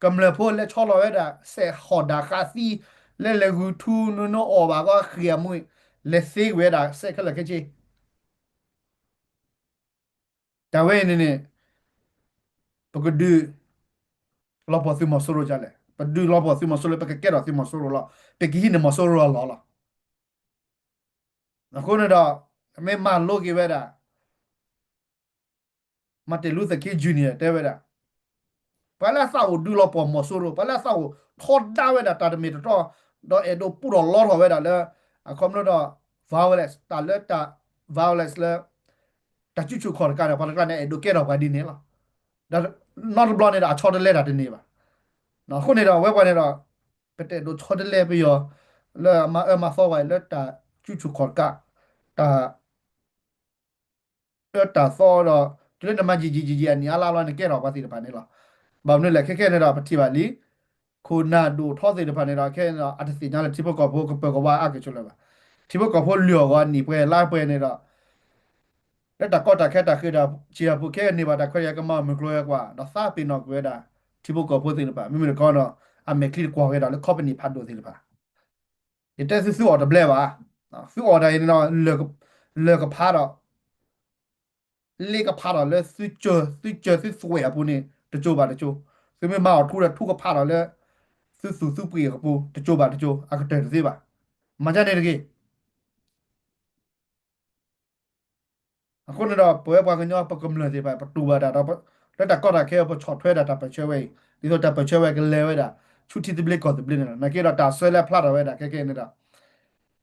ကမျၢၢ်ဖိလဲၤဆီလီၤဝဲဒၣ် စဲးဟီၣ်ဒၣ်ဃးသံ လၢလဲၤဂုာ်ထူနုာ်နီၢ်အီၣ်ဘၣ်ဂီၢ်ဃ့ၢ်အမူ လဲၤသ့ကွံာ်ဝဲဒၣ်စဲးခဲလၢာ်ခဲဆ့ တၢ်ဝဲအံၤန့ၣ်န့ၣ် ပကဒုးလီၤပှီၢ်သုးမီၤစိရိၤဒ်လဲၣ်. ပဒုးလီၤပှီၢ်သုးမီၤစိရိၤလၢ ပကကဲထီၣ်သုးမီၤစိရိၤလီၤ. ပကဟံးန့ၢ်မီၤစိရိၤအလီၢ်လီၤ. အဃိန့ၣ်ဒီး မ့ၢ်မၤလိက့ၤဝဲဒၣ် Martin Luther King Junior တဲဝဲဒၣ် ပှၤလၢအသးအိၣ်ဒုးလီၤပှီၢ်မီၤစိရိၤ ပှၤလၢအသးအိၣ်ထီဒါဝဲဒၣ်တၢ်တမ့ၢ်တတီ ဒီးအဲၣ်ဒိးပူထီၣ်လီထီၣ်ဝဲဒၣ်လၢ အခီပညီဒီး violence တၢ်လၢတၢ် violence လၢ တၢ်စုဆူၣ်ခီၣ်တကးဒီး ပှၤတကျါန့ၣ် အဲၣ်ဒိးကဲထီၣ်ပှၤဒ်န့ၣ်လီၤ. ဒီးနီတဘျီန့ၣ်ဒီး အဆီတလဲတၢ်တန့ၢ်ဘၣ်. အဃိန့ၣ်ဒီး အဝဲပှၤန့ၣ်ဒီး ပတအဲၣ်ဒိးဆီတလဲပယီၤ လၢအမၤအၢမၤသီဝဲလၢတၢ်စုဆူၣ်ခီၣ်တကး တၢ် အၢတၢ်သီဒီး တုၤလၢနမၤယံာ်ယံာ်ယံာ်ယံာ်အနံၣ်အါလါလီၤ နကဲထီၣ်ပှၤသ့ၣ်တဖၣ်န့ၣ်လီၤ. ဘၣ်မနုၤလဲၣ် ခဲခဲန့ၣ်ဒီး ပထံၣ်ဘၣ်လံ ခိၣ်နၢ်ဒိၣ်ထီသ့ၣ်တဖၣ်န့ၣ်ဒီး ခဲန့ၣ်ဒီး အတသ့ၣ်ညါလၢထံဖိကီၢ်ဖိကပၢၤကဝါအါကဆိးလၢၤဘၣ်. ထံဖိကီၢ်ဖိလုၢ်အီၣ်ဂီၤနံၣ်ပှဲၤလါပှဲၤန့ၣ်ဒီး လၢတၢ်ကီတၢ်ခဲတၢ်ဃ့ၢ်တၢ်စံးတၢ်ပူၤခဲအံၤန့ၣ်ဘၣ် တၢ်ခွဲးတၢ်ယာ်ကမၤမုၢ်ကျိၤဝဲၤကွာ် ဒီးသးပ့ၤနီၣ်ကွံာ်ဝဲဒၣ် ထံဖိကီၢ်ဖိသ့ၣ်တဖၣ် မ့မ့ၢ်တခီဒီး အမဲာ်ချံတကွၢ်ဝဲဒၣ်လၢ company ဖးဒိၣ်သ့ၣ်တဖၣ် ယတဲသုသုအီၣ်တဘျဲဘၣ်. သုအီၣ်တၢ်အံၤန့ၣ်ဒီး လၢၢ်ကဖးဒီး လ့ကဖးဒီးလၢသုကၢ သုကၢသုသွဲၣ်အပူၤန့ၣ် တစိၤဘၣ်တစိၤ, သုမ့ၢ်မၤအီၣ်ထူဒီးထူကဖးဒီးလၢ သုသူၣ်သုပှ့ၤအပူၤ တစိၤဘၣ်တစိၤ အကတၢၢ်တသ့ဘၣ်. မၤဒ်န့ၣ်တဂ့ၤ. အဃိန့ၣ်ဒီး ပဝဲပှၤကညီပကမျၢၢ်သ့ၣ်တဖၣ် ပတူၢ်ဘၣ်တၢ်ဒီး လၢတၢ်ကီတၢ်ခဲအံၤ ပဆီၣ်ထွဲဒၣ်တၢ်ပၢၢ်ဆၢဝဲအံၤ ဒ်သိးတၢ်ပၢၢ်ဆၢဝဲကလဲၤဝဲဒၣ် ဆူထံသဘျ့ကီၢ်သဘျ့န့ၣ်လီၤ. နာ်က့ဒီးတၢ်ဆၢလၢအဖျါထီၣ်ဝဲဒၣ်ခဲကနံၣ်အံၤန့ၣ်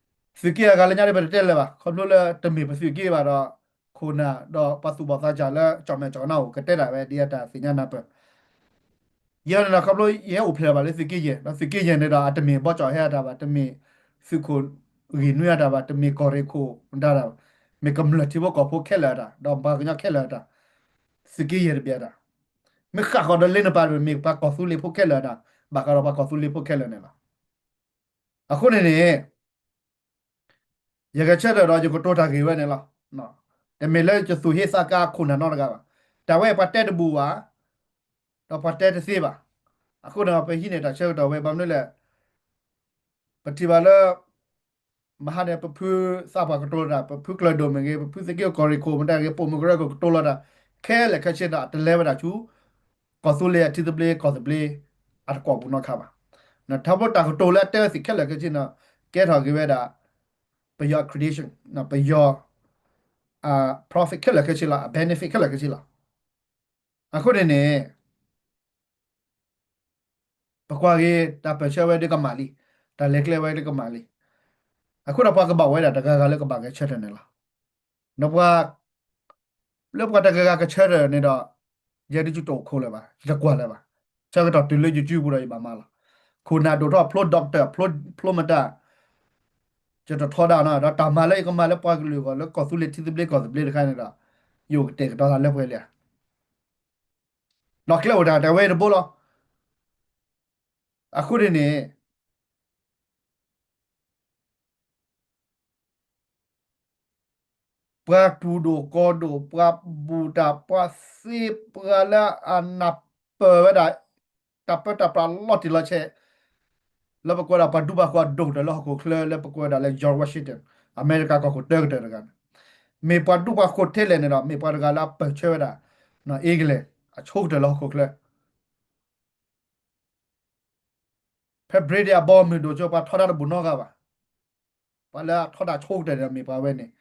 ဒီး သုးက့အဂၤလၢညါဒ်ပတတဲလၢၤဘၣ် ခီဖျိလၢတမ့ၢ်ပသုးက့ဘၣ်ဒီး ခိၣ်နၢ်ဒီးပှၤသူၣ်ဘီၣ်သးစၢ်လၢကၠီၣ်မဲာ်ကၠီၣ်ကနါအိၣ် ကတဲတၢ်ဝဲဒ်အတၢ်သ့ၣ်ညါနၢ်ပၢၢ် ယဲန့ၣ်ဒီး ခီဖျိယဟဲအိၣ်ဖျဲၣ်ဘၣ်လၢသုးက့ယဲၢ် ဒီးသုးက့ယဲၢ်န့ၣ်ဒီး အတမ့ၢ်ဘီကၠီၣ်ဟဲအတၢ်ဘၣ် တမ့ၢ်သုးခိၣ်ဂ့ၢ်နွံအတၢ်ဘၣ် တမ့ၢ်ကီၢ်ရ့ၣ်ခိၣ်ဒၣ်တၢ်ဘၣ် မ့ၢ်ကမျၢၢ်ထံဖိကီၢ်ဖိခဲလၢာ်အတၢ် ဒီးပှၤကညီခဲလၢာ်အတၢ် သုးက့ယဲၢ်တဘ့ၣ်အတၢ် မ့ၢ်ဃၣ်ဃီၤဒီးလ့နပၢ်တဘ့ၣ် မ့ၢ်ပှၤကီၢ်သူလ့ၤဖိခဲလၢာ်အတၢ် ဘၣ်ဃးဒီးပှၤကီၢ်သူလ့ၤဖိခဲလၢာ်န့ၣ်လီၤ. အဃိန့ၣ်န့ၣ် ယကဆၢထၢၣ်ဒီးယကတိၤတၢ်ဂ့ၢ်ဝဲန့ၣ်လီၤ. တမ့ၢ်လၢယသူၣ်ဟ့သးကါခိၣ်နၢ်နီတဂၤဘၣ်. တၢ်ဝဲပှၤတဲတဘူၣ်ဘၣ်, ဒီးပှၤတဲတသ့ဘၣ်. အဃိန့ၣ် ပဟံးန့ၢ်တၢ်ဆၢကတီၢ်ဝဲ ဘၣ်မနုၤလဲၣ်, ပထံၣ်ဘၣ်လၢ မဟါန့ၣ် ပဖုသးပှၢ်ကတိၤလီၤတၢ်, ပဖုကျၢၤဒိၣ်မ့ၢ်ဂ့ၤ, ပဖုသုးက့ကီၢ်ရ့ၣ်ခိၣ်မ့ၢ်ဂ့ၤ, ပိာ်မုၣ်ကရၢခိၣ်ကတိၤလီၤတၢ်, ခဲလၢာ်ခဲဆ့ဒီး တလဲဝဲဒၣ်ဆူ ကီၢ်သူလ့ၤအထံသဘျ့ ကီၢ်သဘျ့ အတကွီၢ်ပူၤနီတခါဘၣ်. ထီဘိတၢ်ကတိၤလၢအတဲဝဲသ့ၣ်ခဲလၢာ်ခဲဆ့န့ၣ် ကဲထီၣ်က့ၤဝဲဒၣ် ပယီၤ accreditation, ပယီၤ profit ခဲလၢာ်ခဲဆ့လီၤ, အ benefit ခဲလၢာ်ခဲဆ့လီၤ. အဃိန့ၣ်န့ၣ် ပကွၢ်က့ၤ တၢ်ပၢၢ်ဆၢဝဲဒၣ်ကမၣ်လံ, တၢ်လဲၤကျဲဝဲဒၣ်ကမၣ်လံ. အဃိဒီးပှၤကဘၣ်ဝဲဒၣ်တဂၤဂၤလၢကဘၣ်ဂဲၤဆၢထၢၣ်န့ၣ်လီၤ. ဒီးပှၤ လၢပှၤတဂၤဂၤကဆၢထၢၣ်န့ၣ်ဒီး ယဲဒၣ်ယတအိၣ်ခိးလၢၤဘၣ်, ယတကွၢ်လၢၤဘၣ်. ဆၢကတီၢ်တုၤလၢယစုပူၤဒီးယဘၣ်မၤလီၤ. ခိၣ်နၢ်ဒိၣ်ထီၣ်ဖျိ doctor ဖျိမတၤ ယတထီဒါနီၤ, ဒီးတၢ်မၤလၢယကမၤလၢပှၤကလုာ်အဂီၢ် လၢကီၢ်သူလ့ၤထံသဘျ့ကီၢ်သဘျ့တခါန့ၣ်ဒီး ယအိၣ်ကတဲာ်ကတီၤသးလၢပှဲၤလံဧါ. ဒီးကျဲအိၣ်တၢ်တဝဲတဘိလီၤ. အဃိန့ၣ်န့ၣ် ပှၤတူၢ်ဒိၣ်ကီၤဒိၣ် ပှၤဘူၣ်တၢ် ပှၤသ့ပှၤလၢအနၢ်ပၢၢ်ဝဲဒၣ် တၢ်ပၢတၢ်ပြးလီၤတံၢ်လီၤဆဲး လၢပကွဲးဒၣ်ပှၤဒူပှၤဃိၤအဒိၣ်ကတၢၢ်လၢဟီၣ်ခိၣ်ချၢ လၢပကွဲးဒၣ်လၢ George Washington အမဲရကၤကီၢ်ခိၣ်တၢကတၢၢ်တဂၤန့ၣ် မ့ၢ်ပှၤဒူပှၤဃိၤထဲလဲၣ်န့ၣ်ဒီး မ့ၢ်ပှၤတဂၤလၢအပၢၢ်ဆၢဝဲဒၣ် England အဆိကတၢၢ်လၢဟီၣ်ခိၣ်ချၢ ဖဲ British အဘီအမုၢ်ဒိၣ်ကၠိ ပှၤထီဒါတဘူၣ်နီတဂၤဘၣ်. ပှၤလၢအထီဒါဆိကတၢၢ်န့ၣ်ဒီးမ့ၢ်ပှၤဝဲန့ၣ်,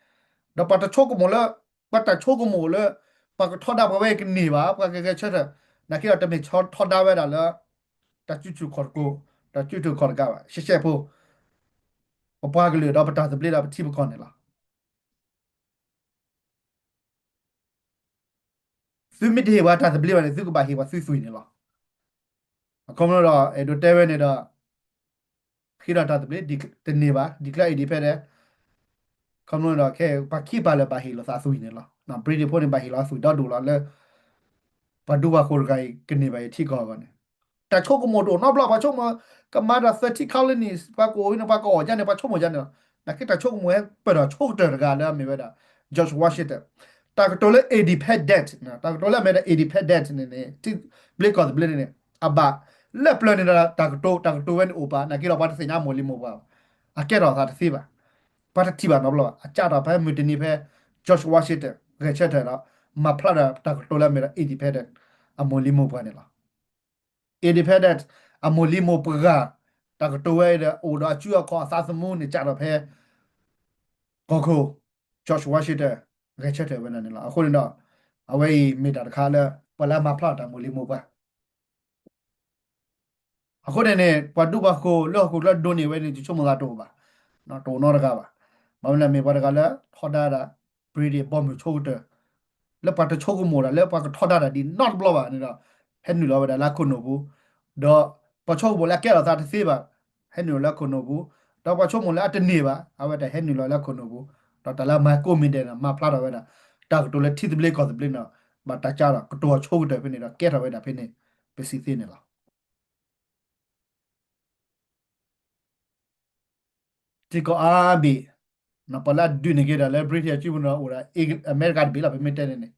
ဒီးပှၤတဆိကမိၣ်လၢ ပှၤတဆိကမိၣ်လၢ ပှၤကထီဒါပှၤဝဲကန့ၢ်ဘၣ်, ပှၤကဂဲၤဆၢထၢၣ်, နာ်က့ဒီးတမ့ၢ်ထီဒါဝဲဒၣ်လၢ တၢ်စုဆူၣ်ခီၣ်တကိး, တၢ်စုဆူၣ်ခီၣ်တကးဘၣ်, ရှဲရှဲဖိ ပပှၤကလုာ်ဒီးပတၢ်သဘျ့ဒီးပထံပကီၢ်န့ၣ်လီၤ. သုမ့ၢ်တဟ့ၣ်ပှၤတၢ်သဘျ့ဘၣ်န့ၣ် သုကဘၣ်ဟ့ၣ်ပှၤသုသွံၣ်န့ၣ်လီၤ. အခီပညီဒီး အဲၣ်ဒိးတဲဝဲန့ၣ်ဒီး ဃ့ဒီးတၢ်သဘျ့တန့ၢ်ဘၣ်, declare independent ခီပညီဒီး ခဲပှၤခံပှၤလၢာ်ဘၣ်ဟ့ၣ်လိာ်သးသွံၣ်န့ၣ်လီၤ. British ဖိန့ၣ် ဘၣ်ဟ့ၣ်လီၤသွံၣ်ဒီဒူၣ်လီၤလၢ ပှၤဒူပှၤဃိၤတဂၤအံၤ ကန့ၢ်ဘၣ်အံၤထံကီၢ်အဂီၢ်န့ၣ် တၢ်ဆိကမိၣ်တအိၣ်နီတဘျီ ပှၤဆိကမိၣ် ကမၤဒီး thirty colonies ပှၤကအိၣ်န့ၣ် ပှၤကအီၣ်ဒ်န့ၣ် ပှၤဆိကမိၣ်ဒ်န့ၣ်လီၤ. နာ်က့တၢ်ဆိကမိၣ်ဟဲပၢၢ်ဒီးဆိကတၢၢ်တဂၤလၢအမ့ၢ်ဝဲဒၣ် George Washington တၢ်ကတိၤလၢ independent တၢ်ကတိၤလၢအမ့ၢ်ဒၣ် independent န့ၣ်န့ၣ် ထံသဘျ့ကီၢ်သဘျ့န့ၣ်န့ၣ် အဘၣ်လၢပျၢၤန့ၣ်ဒီးတၢ်ကတိၤ တၢ်ကတိၤဝဲန့ၣ်အိၣ်ပာ် နာ်က့ဒီးပှၤတသ့ၣ်ညါအမိၢ်လံၤမိၢ်ပှၢ်ဘၣ်. အကဲထီၣ်သးတသ့ဘၣ်. ပှၤတထံၣ်ဘၣ်နီတဘျီဘၣ်. အကးထီၣ်ဖဲမုၢ်တနံၤဖဲ George Washington ဂဲၤဆၢထၢၣ်ဒီး မၤဖျါဒီးတၢ်ကတိၤလၢအမ့ၢ်ဒၣ် independent အမိၢ်လံၤမိၢ်ပှၢ်န့ၣ်လီၤ. independent အမိၢ်လံၤမိၢ်ပှၢ် တၢ်ကတိၤဝဲဒီး အိၣ်ဒီးအစုအခီၣ်အသးသမူန့ၣ် ကးထီၣ်ဖဲ ကီၢ်ခိၣ် George Washington ဂဲၤဆၢထၢၣ်ဝဲဒၣ်န့ၣ်လီၤ. အဃိန့ၣ်ဒီး အဝဲအံၤမ့ၢ်တၢ်တခါလၢ ပှၤလၢအမၤဖျါတၢ်မိၢ်လံၤမိၢ်ပှၢ် အဃိန့ၣ်န့ၣ် ပှၤဒူပှၤယိၤလၢဟီၣ်ခိၣ်ချၢဒိၣ်န့ၢ်ဝဲန့ၣ် ယဆိကမိၣ်သးတအိၣ်ဘၣ်, တအိၣ်နီတဂၤဘၣ်. ဘၣ်မနုၤလဲၣ် မ့ၢ်ပှၤတဂၤလၢထီဒါဒၣ် British ဘီမုၢ်ဆိကတၢၢ် လၢပှၤတဆိကမိၣ်ဒၣ် လၢပှၤကထီဒါတၢ်ဒ်နီတဘျီဘၣ်န့ၣ်ဒီး ဟဲနုာ်လီၤဝဲဒၣ်လၢအခိၣ်နူာ်ပူၤ, ဒီးပှၤဆိကမိၣ်လၢအကဲထီၣ်သးတသ့ဘၣ် ဟဲနုာ်လီၤလၢအခိၣ်နူာ်ပူၤ, ဒီးပှၤဆိကမိၣ်လၢအတန့ၢ်ဘၣ် အဝဲတဟဲနုာ်လီၤလၢအခိၣ်နူာ်ပူၤ, ဒီးတၢ်လၢအမၤကိးမံၤဒဲးန့ၣ် မၤဖျါထီၣ်ဝဲဒၣ် တၢ်ကတိၤလၢထံသဘျ့ကီၢ်သဘျ့န့ၣ် ဘၣ်တၢ်ကးဒီးကတိၤအဆိကတၢၢ်ဖဲန့ၣ်ဒီး ကဲထီၣ်ဝဲဒၣ်ဖဲန့ၣ် ပစံးသ့န့ၣ်လီၤ. ထံကီၢ်အါဘ့ၣ် ပှၤလၢအဒုးန့ၢ်က့ၤဒၣ်လၢ British အစုပူၤန့ၣ် အိၣ်ဒၣ် အမဲရကၤတဘ့ၣ်လီၤ ပမ့ၢ်တဲန့ၣ်န့ၣ်,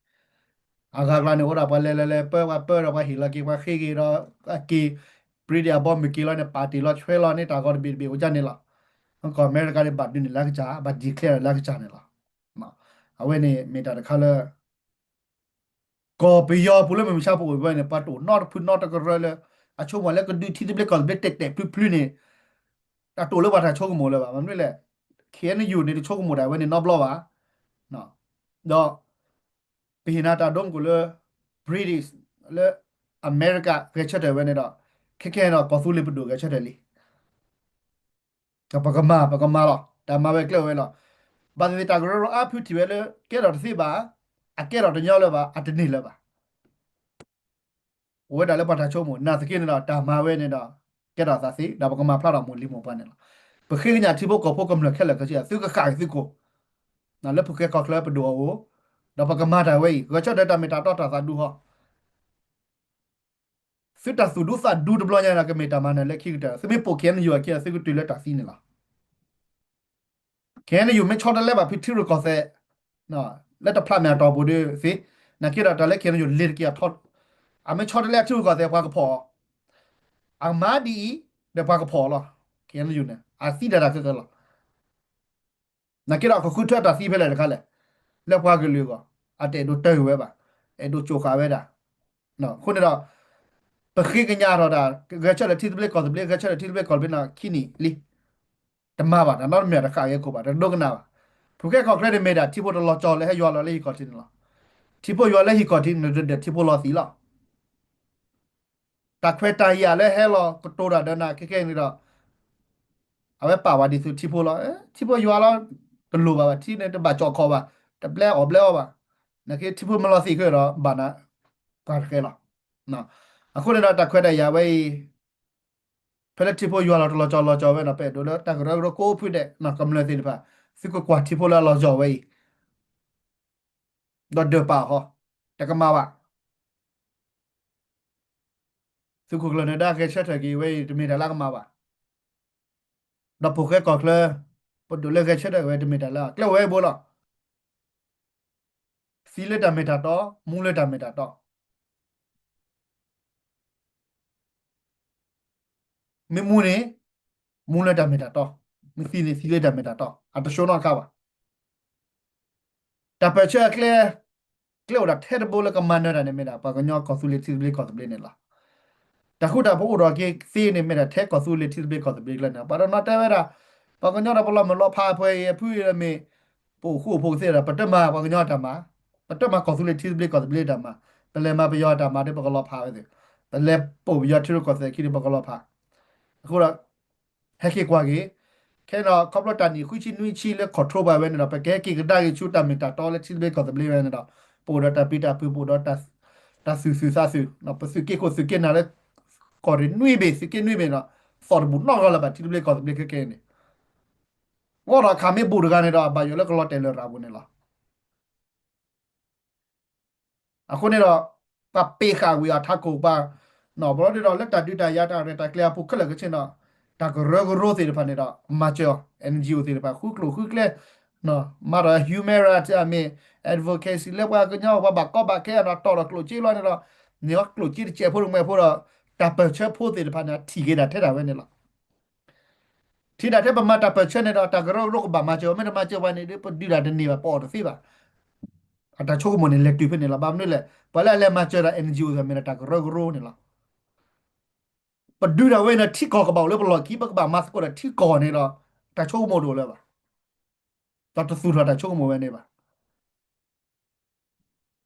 အဂၤကျါန့ၣ် အိၣ်ဒၣ်ပှၤလဲၤလဲၤလဲၤပၢ ပှၤပၢဒီးပှၤဟ့ၣ်လီၤက့ၤ ပှၤဃ့က့ၤဒီး အက့ၤ British အဘီမုၢ်က့ၤလီၤန့ၣ် ပာ်တ့ၢ်လီၤဆွဲလီၤန့ၣ် တၢ်ဂီၤတဘ့ၣ်တဘ့ၣ်အိၣ်ဒ်န့ၣ်လီၤ. ကီၢ်အမဲရကၤန့ၣ် ဘၣ်ဒုးန့ၢ်လၢကစၢ် ဘၣ် declare လၢကစၢ်န့ၣ်လီၤ. အဝဲန့ၣ်မ့ၢ်တၢ်တခါလၢ ကီၢ်ပယီၤပူၤလၢမုၢ်မဆါပအိၣ်ဝဲန့ၣ် ပှၤတအိၣ်နီတဖုနီတကရၢလၢ အဆိကမိၣ်လၢကဒုးထံသဘျ့ကီၢ်သဘျ့တဲာ်တဲာ်ဖျုးဖျုးန့ၣ် တၢ်တအိၣ်လၢပှၤတၢ်ဆိကမိၣ်လၢၤဘၣ်. မနုၤလဲၣ် KNU န့ၣ် တဆိကမိၣ်ဒၣ်ဝဲန့ၣ်နီတဘျီဘၣ်. ဒီး ပဟ့ၣ်နၤတၢ်ဒိကနၣ်လၢ British လၢ အမဲရကၤ ဂဲၤဆၢထၢၣ်ဝဲန့ၣ်ဒီး ခဲခဲဒီးကီၢ်သူလ့ၤပဒိၣ်ဂဲၤဆၢထၢၣ်လံ ပကမၤ ပကမၤလီၤ တၢ်မၤဝဲကျဲဝဲလီၤ. ဘၣ်သ့ၣ်သ့ၣ်တၢ်ကရၢကရိအါဖုထံၣ်ဝဲလၢ ကဲထီၣ်တသ့ဘၣ်, အကဲထီၣ်တညီလၢၤဘၣ်, အတန့ၢ်လၢၤဘၣ်. အိၣ်ဝဲဒၣ်လၢပှၤတၢ်ဆိကမိၣ် နာ်သက့န့ၣ်ဒီး တၢ်မၤဝဲန့ၣ်ဒီး ကဲထီၣ်သးသ့ ဒီးပကမၤဖျါထီၣ်မိၢ်လံၤမိၢ်ပှၢ်န့ၣ်လီၤ. ပဃ့ကညးထံဖိကီၢ်ဖိကမျၢၢ်ခဲလၢာ်ခဲဆ့ သုကဃၣ်က့ၤသုကိၢ် လၢဖုဃဲကီၢ်ချၢပဒိၣ်အအိၣ်, ဒီးပကမၤတၢ်ဝဲအံၤ ဂဲၤဆၢထၢၣ်တၢ်မ့ၢ်တၢ်တီတၢ်သးဒူဟီ သုတၢ်သူၣ်ဒူသးဒူတဘျီညါန့ၣ် ကမ့ၢ်တၢ်မၤနၢၤလၢခံကတၢၢ်, သုမ့ၢ်ပိာ် KNU အခံဒီး သုကတုၤလၢတၢ်သံန့ၣ်လီၤ. KNU မ့ၢ်ဆီတလဲဘၣ်ဖုထံရူၢ်ကီၢ်သဲး လၢတဖျးမဲာ်အတီၢ်ပူၤဒီးသ့, နာ်က့ဒီးတၢ်လၢ KNU လ့ၤတက့ၢ်အထီ, အမ့ၢ်ဆီတလဲအထံရူၢ်ကီၢ်သဲးပှၤကဖီၣ်အီၤ, အမၤဒ်အံၤ ဒီးပှၤကဖီၣ်အီၤလီၤ. KNU န့ၣ် အသံဒၣ်တၢ်ခဲကလီၤ. နာ်က့ဒီး ကဃုထၢတၢ်သံဖဲလဲၣ်တခါလဲၣ်, လၢပှၤကလုာ်အဂီၢ် အတအဲၣ်ဒိးတၢၢ်ဝဲဘၣ်, အဲၣ်ဒိးကၠိဃာ်ဝဲဒၣ်. အဃိန့ၣ်ဒီး ပဃ့ကညးထီၣ်ဒၣ် ဂဲၤဆၢထၢၣ်ထံသဘျ့ကီၢ်သဘျ့ ဂဲၤဆၢထၢၣ်ထံသဘျ့ကီၢ်သဘျ့န့ၣ် ခံနံၣ်လံ, တမၤဘၣ်, တၢ်နီတမံၤတဃၣ်ဂဲၤခိၣ်ဘၣ်, တဒိကနၣ်ဘၣ်. ဖုဃဲကီၢ်ချၢန့ၣ်မ့ၢ်ဒၣ် ထံဖိတလီၤကီၤလၢဟဲယွၤလီၤလၢဟံၣ်ခီၣ်ထံးန့ၣ်လီၤ. ထံဖိယွၤလၢဟံၣ်ခီၣ်ထံးန့ၣ်ဒီး ထံဖိလီၤသံးလီၤ. တၢ်ခွဲးတၢ်ယာ်လၢဟဲလီၤကတိၤတၢ်ဒီးနၤခဲကဲန့ၣ်ဒီး အဝဲပာ်ဝဲဒ်သိးထံဖိလီၤ. ထံဖိယွၤလီၤ, တလိၣ်ဘၣ်ဘၣ်, ထံန့ၣ်တဘၣ်ကၠီၣ်ခီၣ်ဘၣ်, တဘျဲအီၣ်ဘျဲအီဘၣ်. နာ်က့ထံဖိမ့ၢ်လီၤသံးခဲဒီး ဘၣ်နၤပှၤတဃဲလီၤ. အဃိန့ၣ်ဒီးတၢ်ခွဲးတၢ်ယာ်ဝဲအံၤ ဖဲလၢထံဖိယွၤလီၤတလီၤကီၤလီၤကီၤဝဲန့ၣ် ပအဲၣ်ဒိးလၢတၢ်ကရၢကရိကိးဖုဒဲး ကမျၢၢ်သ့ၣ်တဖၣ် သုကကွၢ်ထံဖိလၢအလီၤကီၤဝဲအံၤ ဒီးဒၢးပာ်အီၤ, တကမၣ်ဘၣ်. သုးခိၣ်ကျၢၢ်နၢၤဒါဂဲၤဆၢထၢၣ်က့ၤဝဲအံၤ တမ့ၢ်တၢ်လၢအကမၣ်ဘၣ်. ဒီးဖိၣ်ဃဲကီၢ်ချၢ ပဒိၣ်လၢဂဲၤဆၢထၢၣ်ဝဲတမ့ၢ်တၢ်လၢ ကျဲဝဲဘိလီၤ. သံလၢတၢ်မ့ၢ်တၢ်တီ, မူလၢတၢ်မ့ၢ်တၢ်တီ. မ့ၢ်မူန့ၣ် မူလၢတၢ်မ့ၢ်တၢ်တီ, မ့ၢ်သံန့ၣ် သံလၢတၢ်မ့ၢ်တၢ်တီ, အတဆိနီတခါဘၣ်. တၢ်ပၢၢ်ဆၢအကျဲ, ကျဲအိၣ်ဒၣ်ထဲတဘိလၢကမၤနၢၤတၢ်န့ၣ်မ့ၢ်ဒၣ် ပှၤကညီကီၢ်သူလ့ၤထံသဘျ့ကီၢ်သဘျ့န့ၣ်လီၤ. တၢ်ဃူတၢ်ဖိးအိၣ်ဒီးက့ၤသ့န့ၣ်မ့ၢ်ဒၣ်ထဲကီၢ်သူလ့ၤထံသဘျ့ကီၢ်သဘျ့ကျဲန့ၣ် ပှၤတနီၤတဲဝဲဒၣ် ပှၤကညီဒီးပလီၤမုၢ်လီၤဖးအဖဲအံၤအဖုအံၤဒီးမ့ၢ် ပအိၣ်ဃူအိၣ်ဖိးကသ့ဒီး ပတမၤပှၤကညီအတၢ်မၤ, ပတမၤကီၢ်သူလ့ၤထံသဘျ့ကီၢ်သဘျ့အတၢ်မၤ, ပလဲၤမၤပယီၤအတၢ်မၤဒီးပကလီၤဖးဝဲသ့ၣ်, ပလဲၤပိာ်ပယီၤထံရူၢ်ကီၢ်သဲးခံဒီးပကလီၤဖး. အဃိဒီး ဟဲက့ၤကွၢ်က့ၤ, ခဲအံၤဒီး ခီဖျိတၢ်နံၣ်ဃုဆံနွံဆံလၢ control ဘၣ်ဝဲန့ၣ်ဒီး ပကဟဲက့ၤကဒါက့ၤဆူတၢ်မ့ၢ်တၢ်တီလၢထံသဘျ့ကီၢ်သဘျ့ဝဲန့ၣ်ဒီး ပအိၣ်ဒီးတၢ်ပျံၤတၢ်ဖုး ပအိၣ်ဒီးတၢ်သူၣ်သုးသးသုး, ပသုးက့ခိၣ်သုးက့နၤလၢ ကီၢ်ရ့ၣ်နွံဘ့ၣ် သုးက့နွံဘ့ၣ်ဒီး သီၣ်တဘူၣ်နီတဂၤလၢၤဘၣ် ထံသဘျ့ကီၢ်သဘျ့ခဲကဲန့ၣ် အဃိဒီးအခါမ့ၢ်ဘူးတဂၤန့ၣ်ဒီး အဘၣ်ယိၣ်လၢကလီၤတဲာ်လၢၤရၣ်ပူၤန့ၣ်လီၤ. အဃိန့ၣ်ဒီး ပှၤပ့ၤဃာ်ဝံၤအထးခိၣ်ပှၤ, ဘျီဒ်ဒီးလၢတၢ်ဒုးတၢ်ယၤတၢ်ရဲၣ်တၢ်ကျဲၤအပူၤခဲလၢာ်ခဲဆ့ဒီး တၢ်ကရၢကရိသ့ၣ်တဖၣ်န့ၣ်ဒီး မၤစၢၤအီၤ NGO သ့ၣ်တဖၣ် ဃုကျိၣ်ဃုကျဲ မၤဒီး human rights အမ့ၢ် advocacy လၢပှၤကညီပှၤဘၣ်ကီဘၣ်ခဲအနီၤ တီၢ်ဒီးကျိၣ်စ့လီၤန့ၣ်ဒီး န့ၢ်အီၤကျိၣ်စ့တစဲးဖိတမှဲၤဖိဒီး တၢ်ပၢၢ်ဆၢဖိသ့ၣ်တဖၣ်န့ၣ် ထံၣ်က့ၤဒၣ်ထဲဒၣ်ဝဲန့ၣ်လီၤ. ထံၣ်ဒၣ်ထဲပမၤတၢ်ပၢၢ်ဆၢန့ၣ်ဒီး တၢ်ကရၢကရိကဘၣ်မၤစၢၤအီၤ မ့ၢ်တမၤစၢၤပှၤန့ၣ်ဒီး ပဒုးတၢ်တန့ၢ်ဘၣ် ပအီၣ်တသ့ဘၣ်. အတၢ်ဆိကမိၣ်န့ၣ် လဲၤတုၤဖဲန့ၣ်လီၤ. ဘၣ်မနုၤလဲၣ် ပှၤလၢအလဲၤမၤစၢၤတၢ် N G O သ့ၣ်မ့ၢ်ဒီးတၢ်ကရၢကရိန့ၣ်လီၤ. ပဒုးဒၣ်ဝဲန့ၣ် ထံကီၢ်ကဘၣ်အိၣ်လၢပလီၢ်ခံ ပကဘၣ်မၤသကိးဒီးထံကီၢ်န့ၣ်ဒီး တၢ်ဆိကမိၣ်တအိၣ်လၢၤဘၣ်. ဒီးတသူၣ်ထီၣ်တၢ်ဆိကမိၣ်ဝဲန့ၣ်ဘၣ်.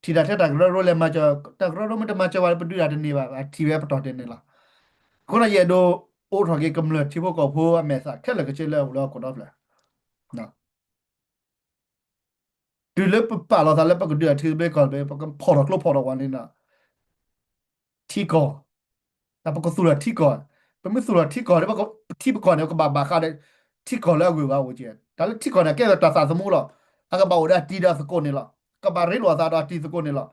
ထံၣ်ဒၣ်ထဲတၢ်ကရၢကရိလဲၤမၤစၢၤ တၢ်ကရၢကရိမ့ၢ်တမၤစၢၤဘၣ် ပဒုးတၢ်တန့ၢ်ဘၣ် အထံၣ်ဝဲပတီၢ်တဲာ်န့ၣ်လီၤ. အဃိဒီး ယအဲၣ်ဒိးအိးထီၣ်က့ၤကမျၢၢ်ထံဖိကီၢ်ဖိအမဲာ်သးခဲလၢာ်ခဲဆ့လၢအအိၣ်လၢဟီၣ်ခိၣ်ဒီဖျၢၣ် တုၤလၢပပာ်လီၤသးလၢပကဒုးတၢ်ထံသဘျ့ကီၢ်သဘျ့ ပကဖီၣ်ထီၣ်ကျိဖီၣ်ထီၣ်ဝဲန့ၣ်ဒီး ထံကီၢ်, ဒီးပကသူၣ်ထီၣ်ထံကီၢ်, ပမ့ၢ်သူၣ်ထီၣ်ထံကီၢ်န့ၣ် ပထံပကီၢ်န့ၣ် ပကဘၣ်ဘၣ်ဃးဒီး ထံကီၢ်လၢအဂုၤအဂၤအိၣ်က့ၤ, တၢ်လၢထံကီၢ်န့ၣ် ကဲထီၣ်တၢ်သးသမူလီၤ. အကဘၣ်အိၣ်ဒီးအတံၤဒီးအသကိးန့ၣ်လီၤ. ကဘၣ်ရ့လိာ်အသးဒီးအတံၤသကိးန့ၣ်လီၤ.